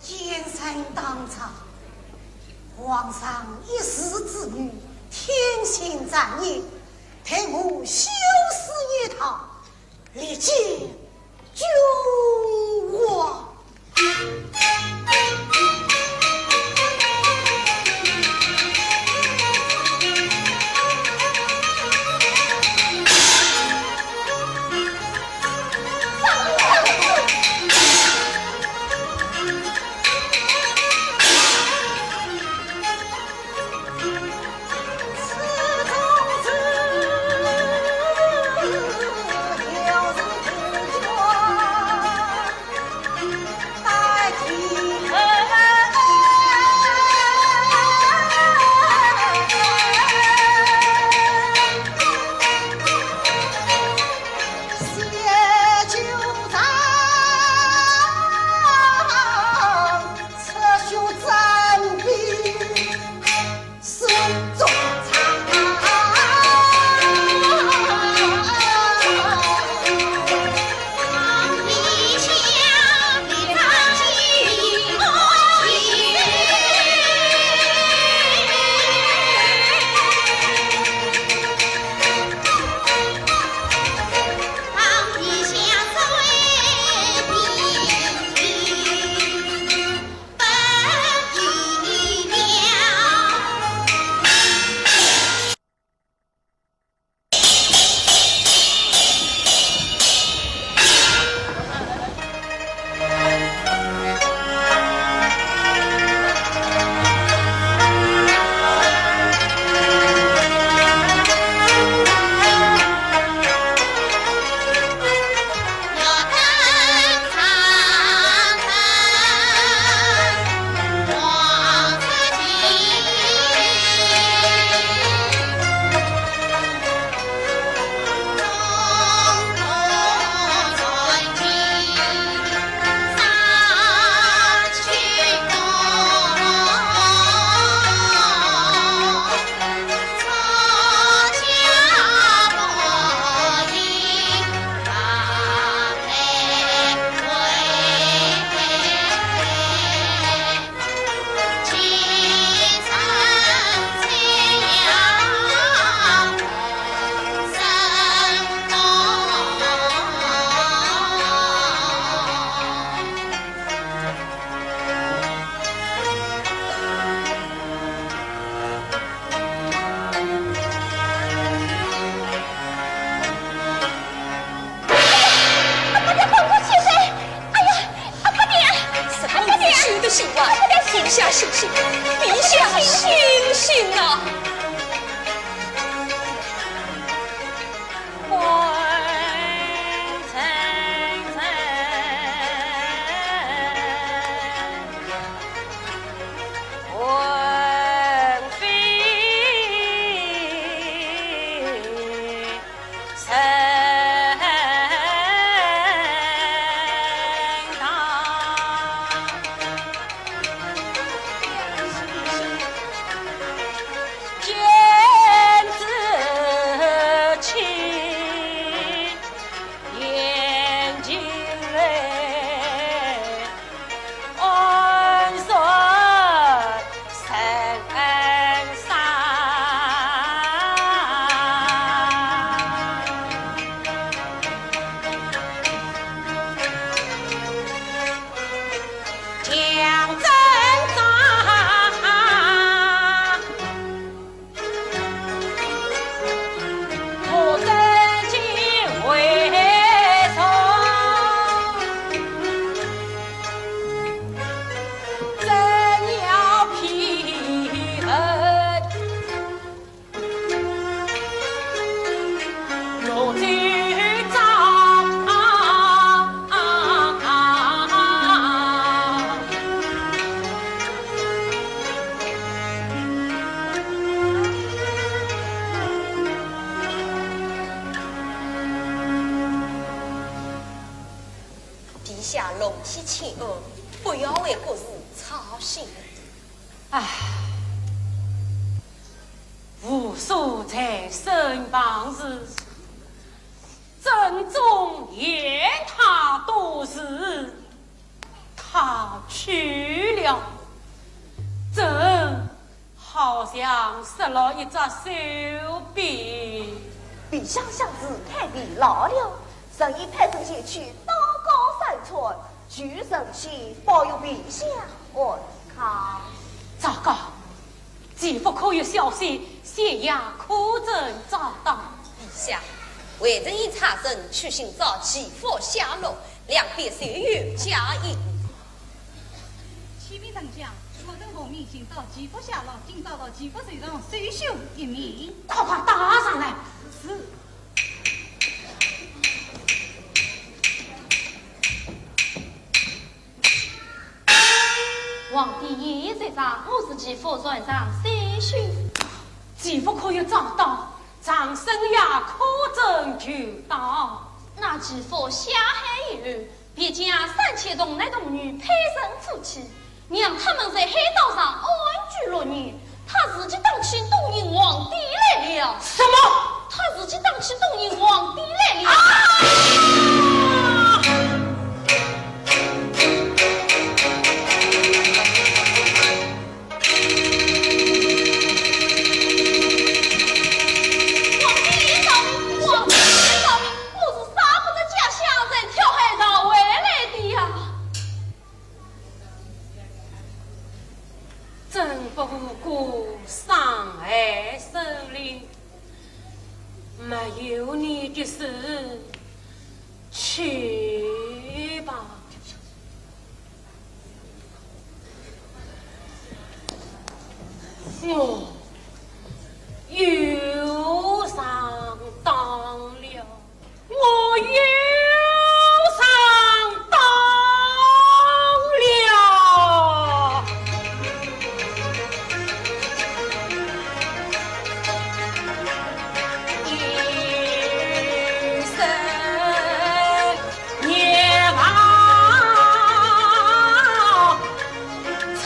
奸臣当朝，皇上一时之语，天心障眼，待我休书一道， 力荐君王。下龙体请安，不要为国事操心。唉，武松在身旁时，正中言他多时，他去了，这 好像失了一只手臂。陛下想是太疲劳了，臣已派人前去刀膏三串，求神仙保佑陛下安康。糟糕，齐府可有消息，先下可曾找到？陛下，微臣已差人去寻找齐府下落，两边谁有佳音？ 启禀丞相，我等奉命寻找齐府下落，今找到齐府首上首相一名。快快带上来。是。皇帝爷爷在上，我是齐府船上首相。齐府可有找到？长生爷可曾求到？那齐府下海以后， 便将三千童男童女配成夫妻，让他们在海岛上安居乐业。他自己打起东瀛皇帝来了。什么？他自己打起东瀛皇帝来了。啊！皇帝爷饶命，皇帝爷饶命，我是舍不得家乡才跳海逃回来的呀。 真不过山海森林，没有你的事，去吧。我又上当了。 我又上当了。一生 孽债成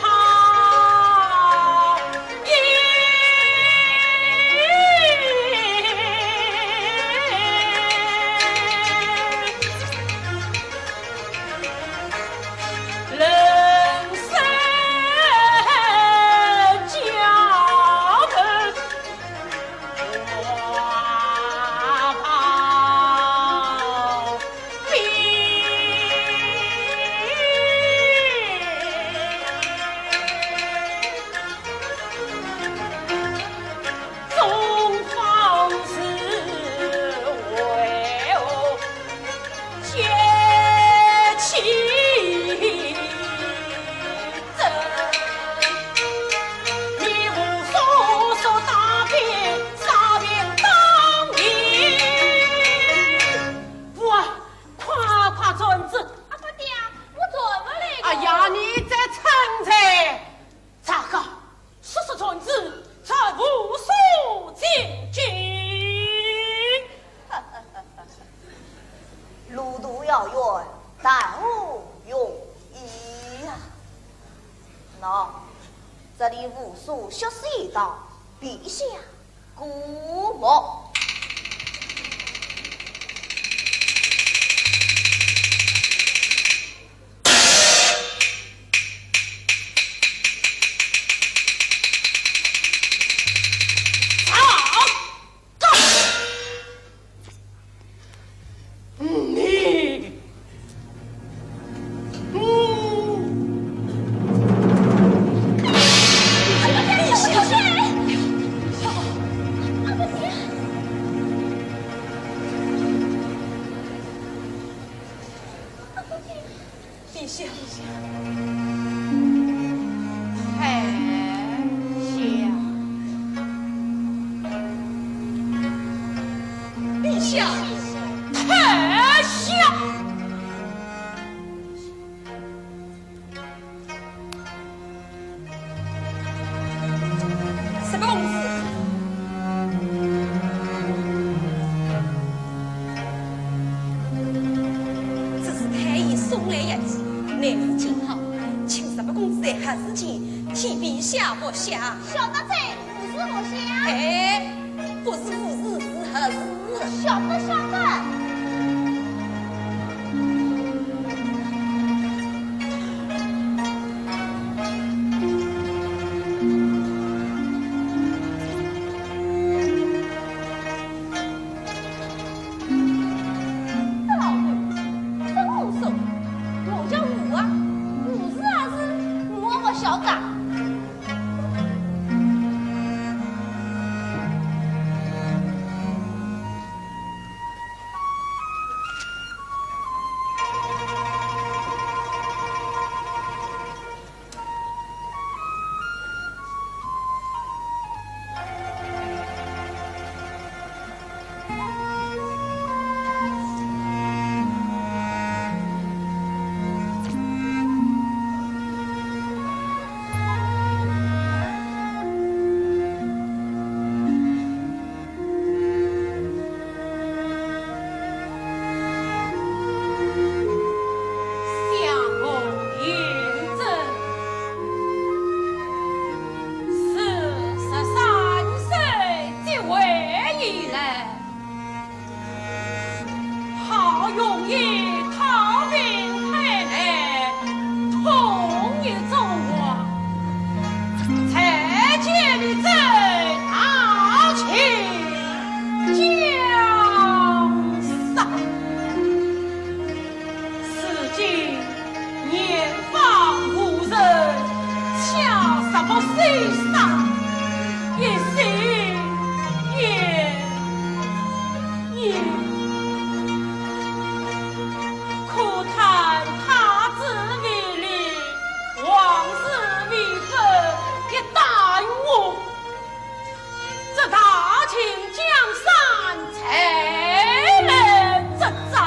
泡影，人生焦头 喂，快快传旨！阿爹，我传不来。哎呀，你再撑着！ 这个说是传旨，传武松进京。路途遥远，谈何容易呀！喏，这里武松血洗一道，陛下 过目。陛下，陛下，太下，陛下，太下。 什么东西？乃是今好，请十八公子在何时见，请陛下服下。小侄子，何时服下？哎，不是何时，是何时。晓得，晓得。老头，真胡说，我叫胡啊，胡是啊是，我勿晓得。 相公认真，四十三岁即位以来，好容易讨平海难，统一中华，才见你这豪情。 江山。如今年方无人，恰十八岁生，一心一意，可叹太子未立，皇子未分，一旦我 这大清江山才来执掌，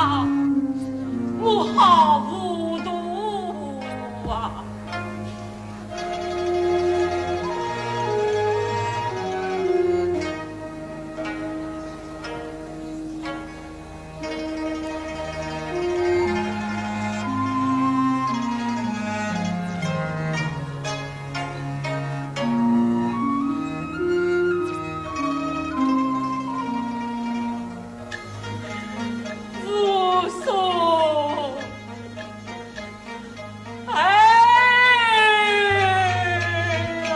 我好糊涂啊！武松，哎呀！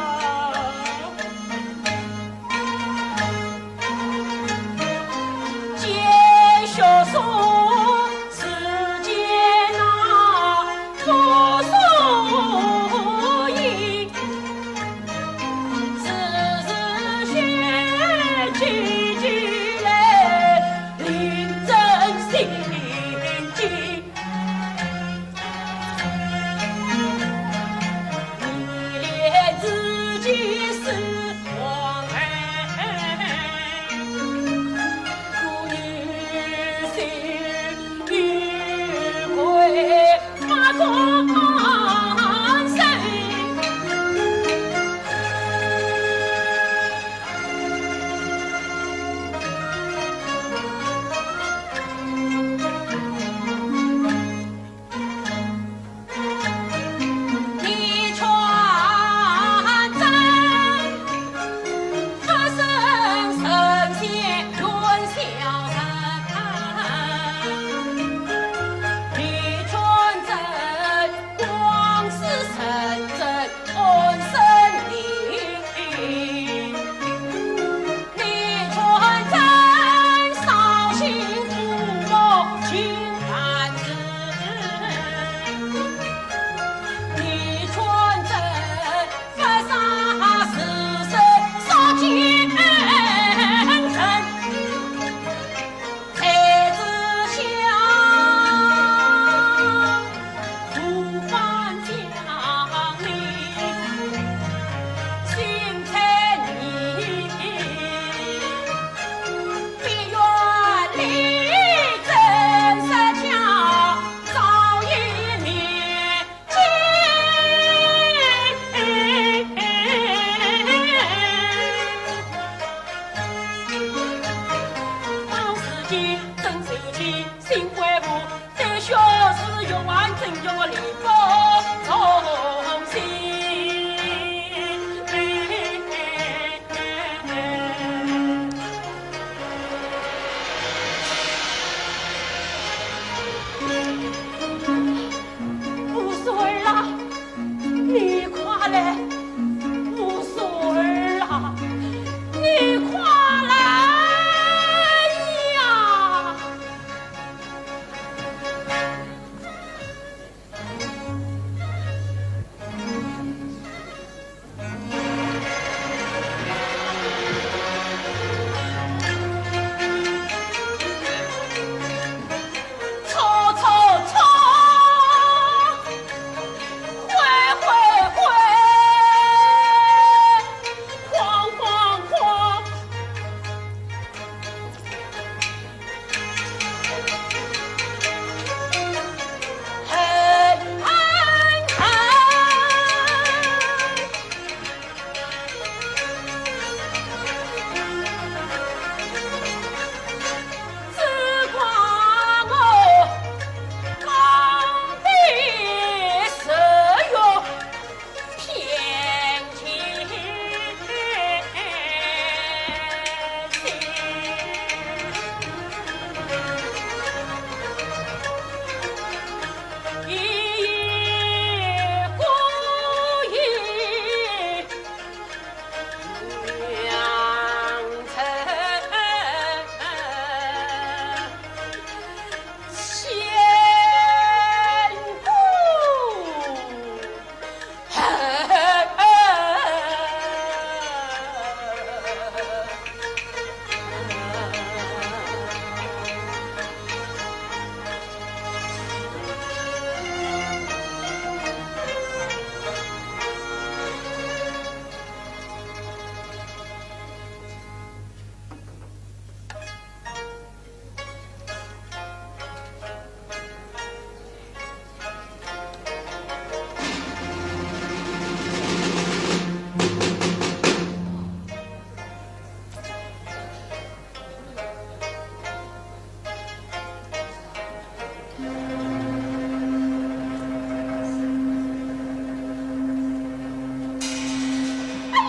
哎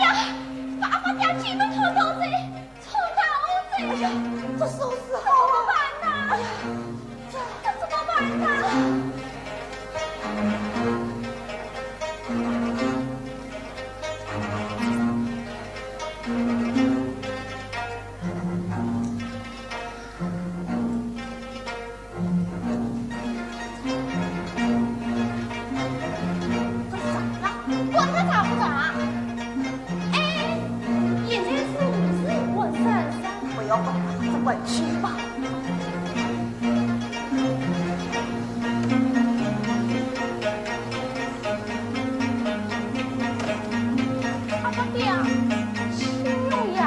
呀，爸爸家进门好多人，吵到我这。哎呀，这收拾好怎么办呐？哎呀，这，这怎么办呐？这是啥了？管他咋不咋？哎，现在是五十五三三。不要管他，这管去吧。阿爸爹，青龙呀！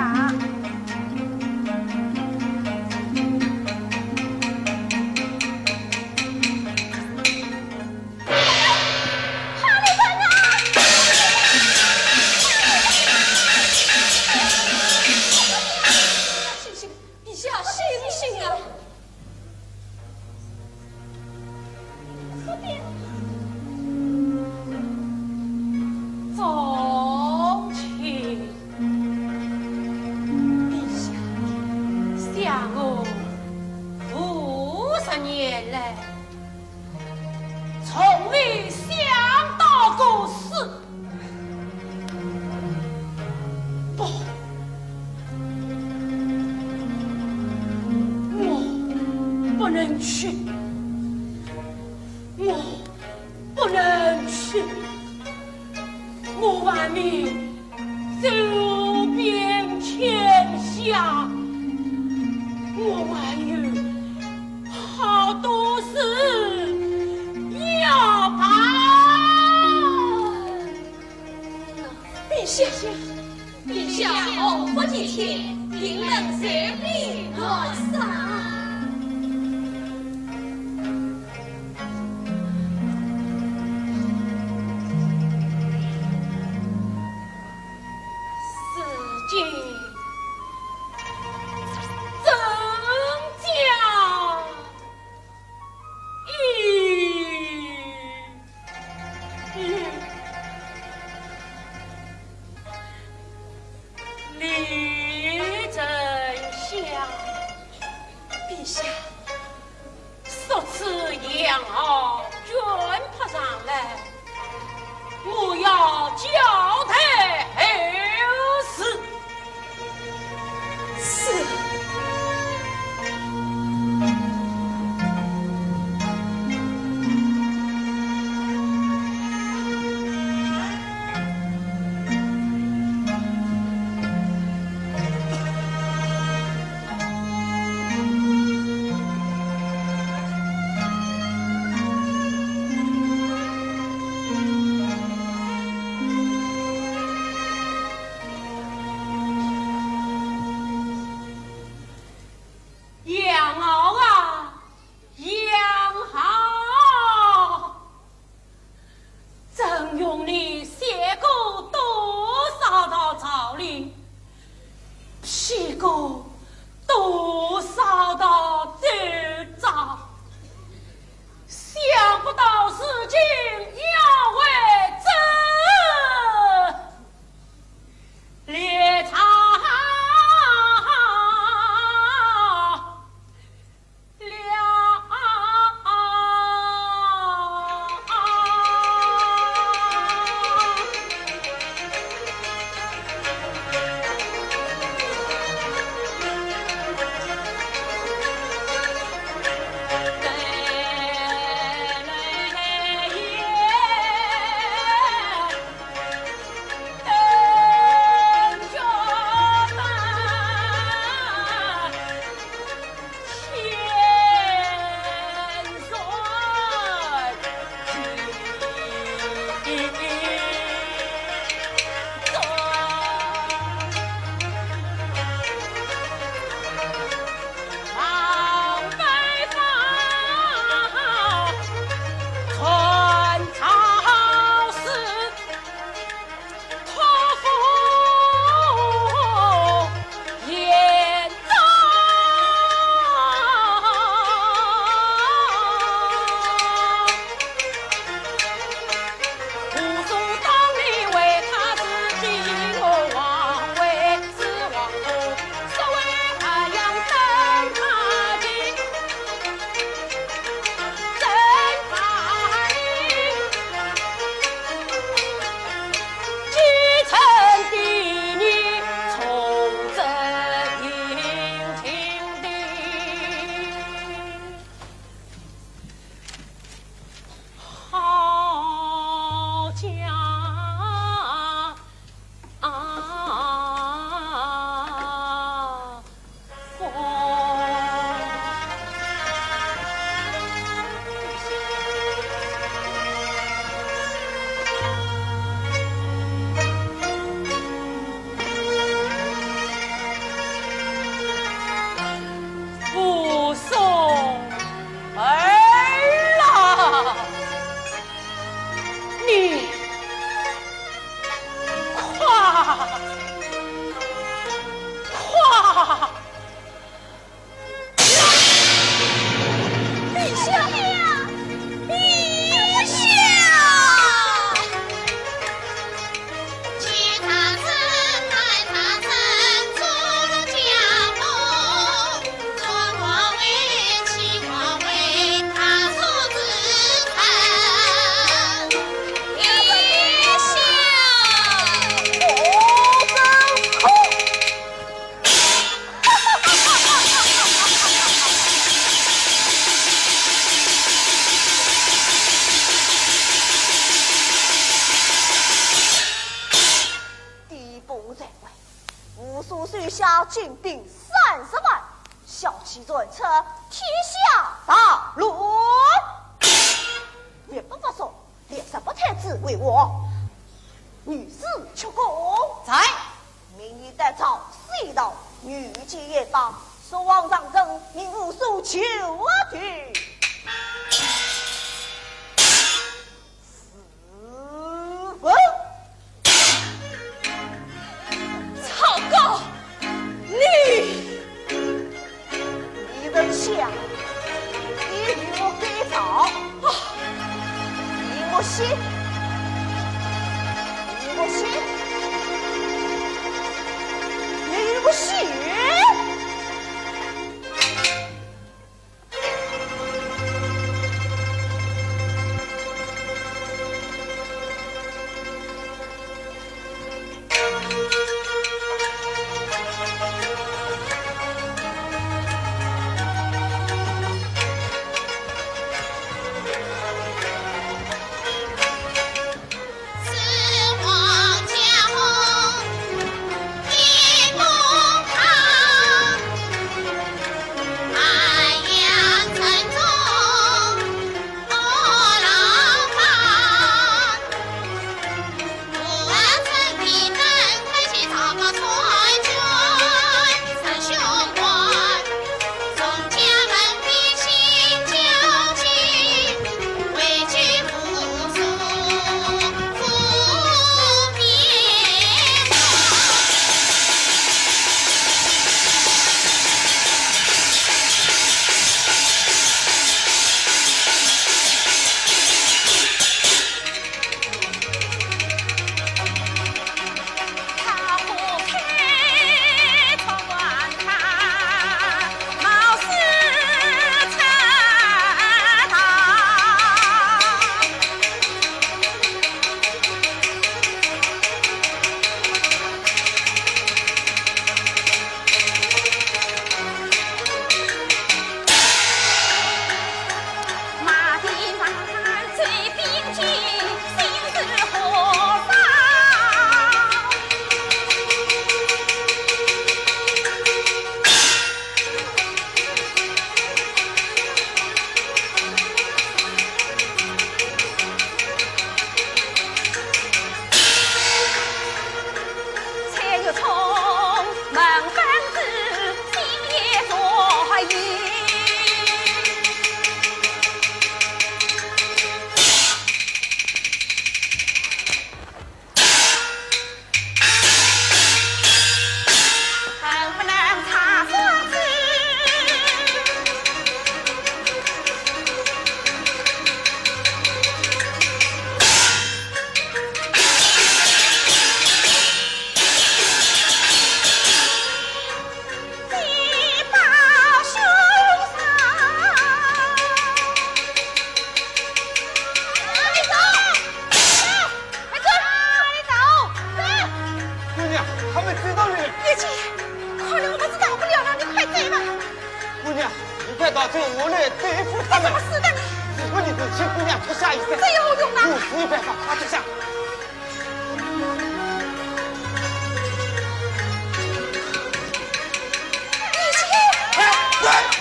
醒醒，陛下，醒醒啊！宗亲，陛下，想我五十年来， 从未想到过死。不，我不能去，我不能去。 我还没走遍天下，我还有好多事要办。陛下，陛下，洪福齐天，定能赦免我上。 世间真假一律。 李丞相。家金兵三十万，骁骑战车，天下大乱。一百八十，六十八太子为王，女子出宫。在。明日带朝，西道御姐也罢，说王上任命武松求的。 是否？曹高，你……你等想，你与我改朝，啊！你与我信，你与我信，你与我信。快走！快走！姑娘，他们追到了。别急，看来我们是打不了了，你快走吧。姑娘，你快逃走，我来对付他们。怎么死的呢？如果你不替姑娘脱下衣衫，这有何用啊？我自有办法，快脱下。别急。哎，喂！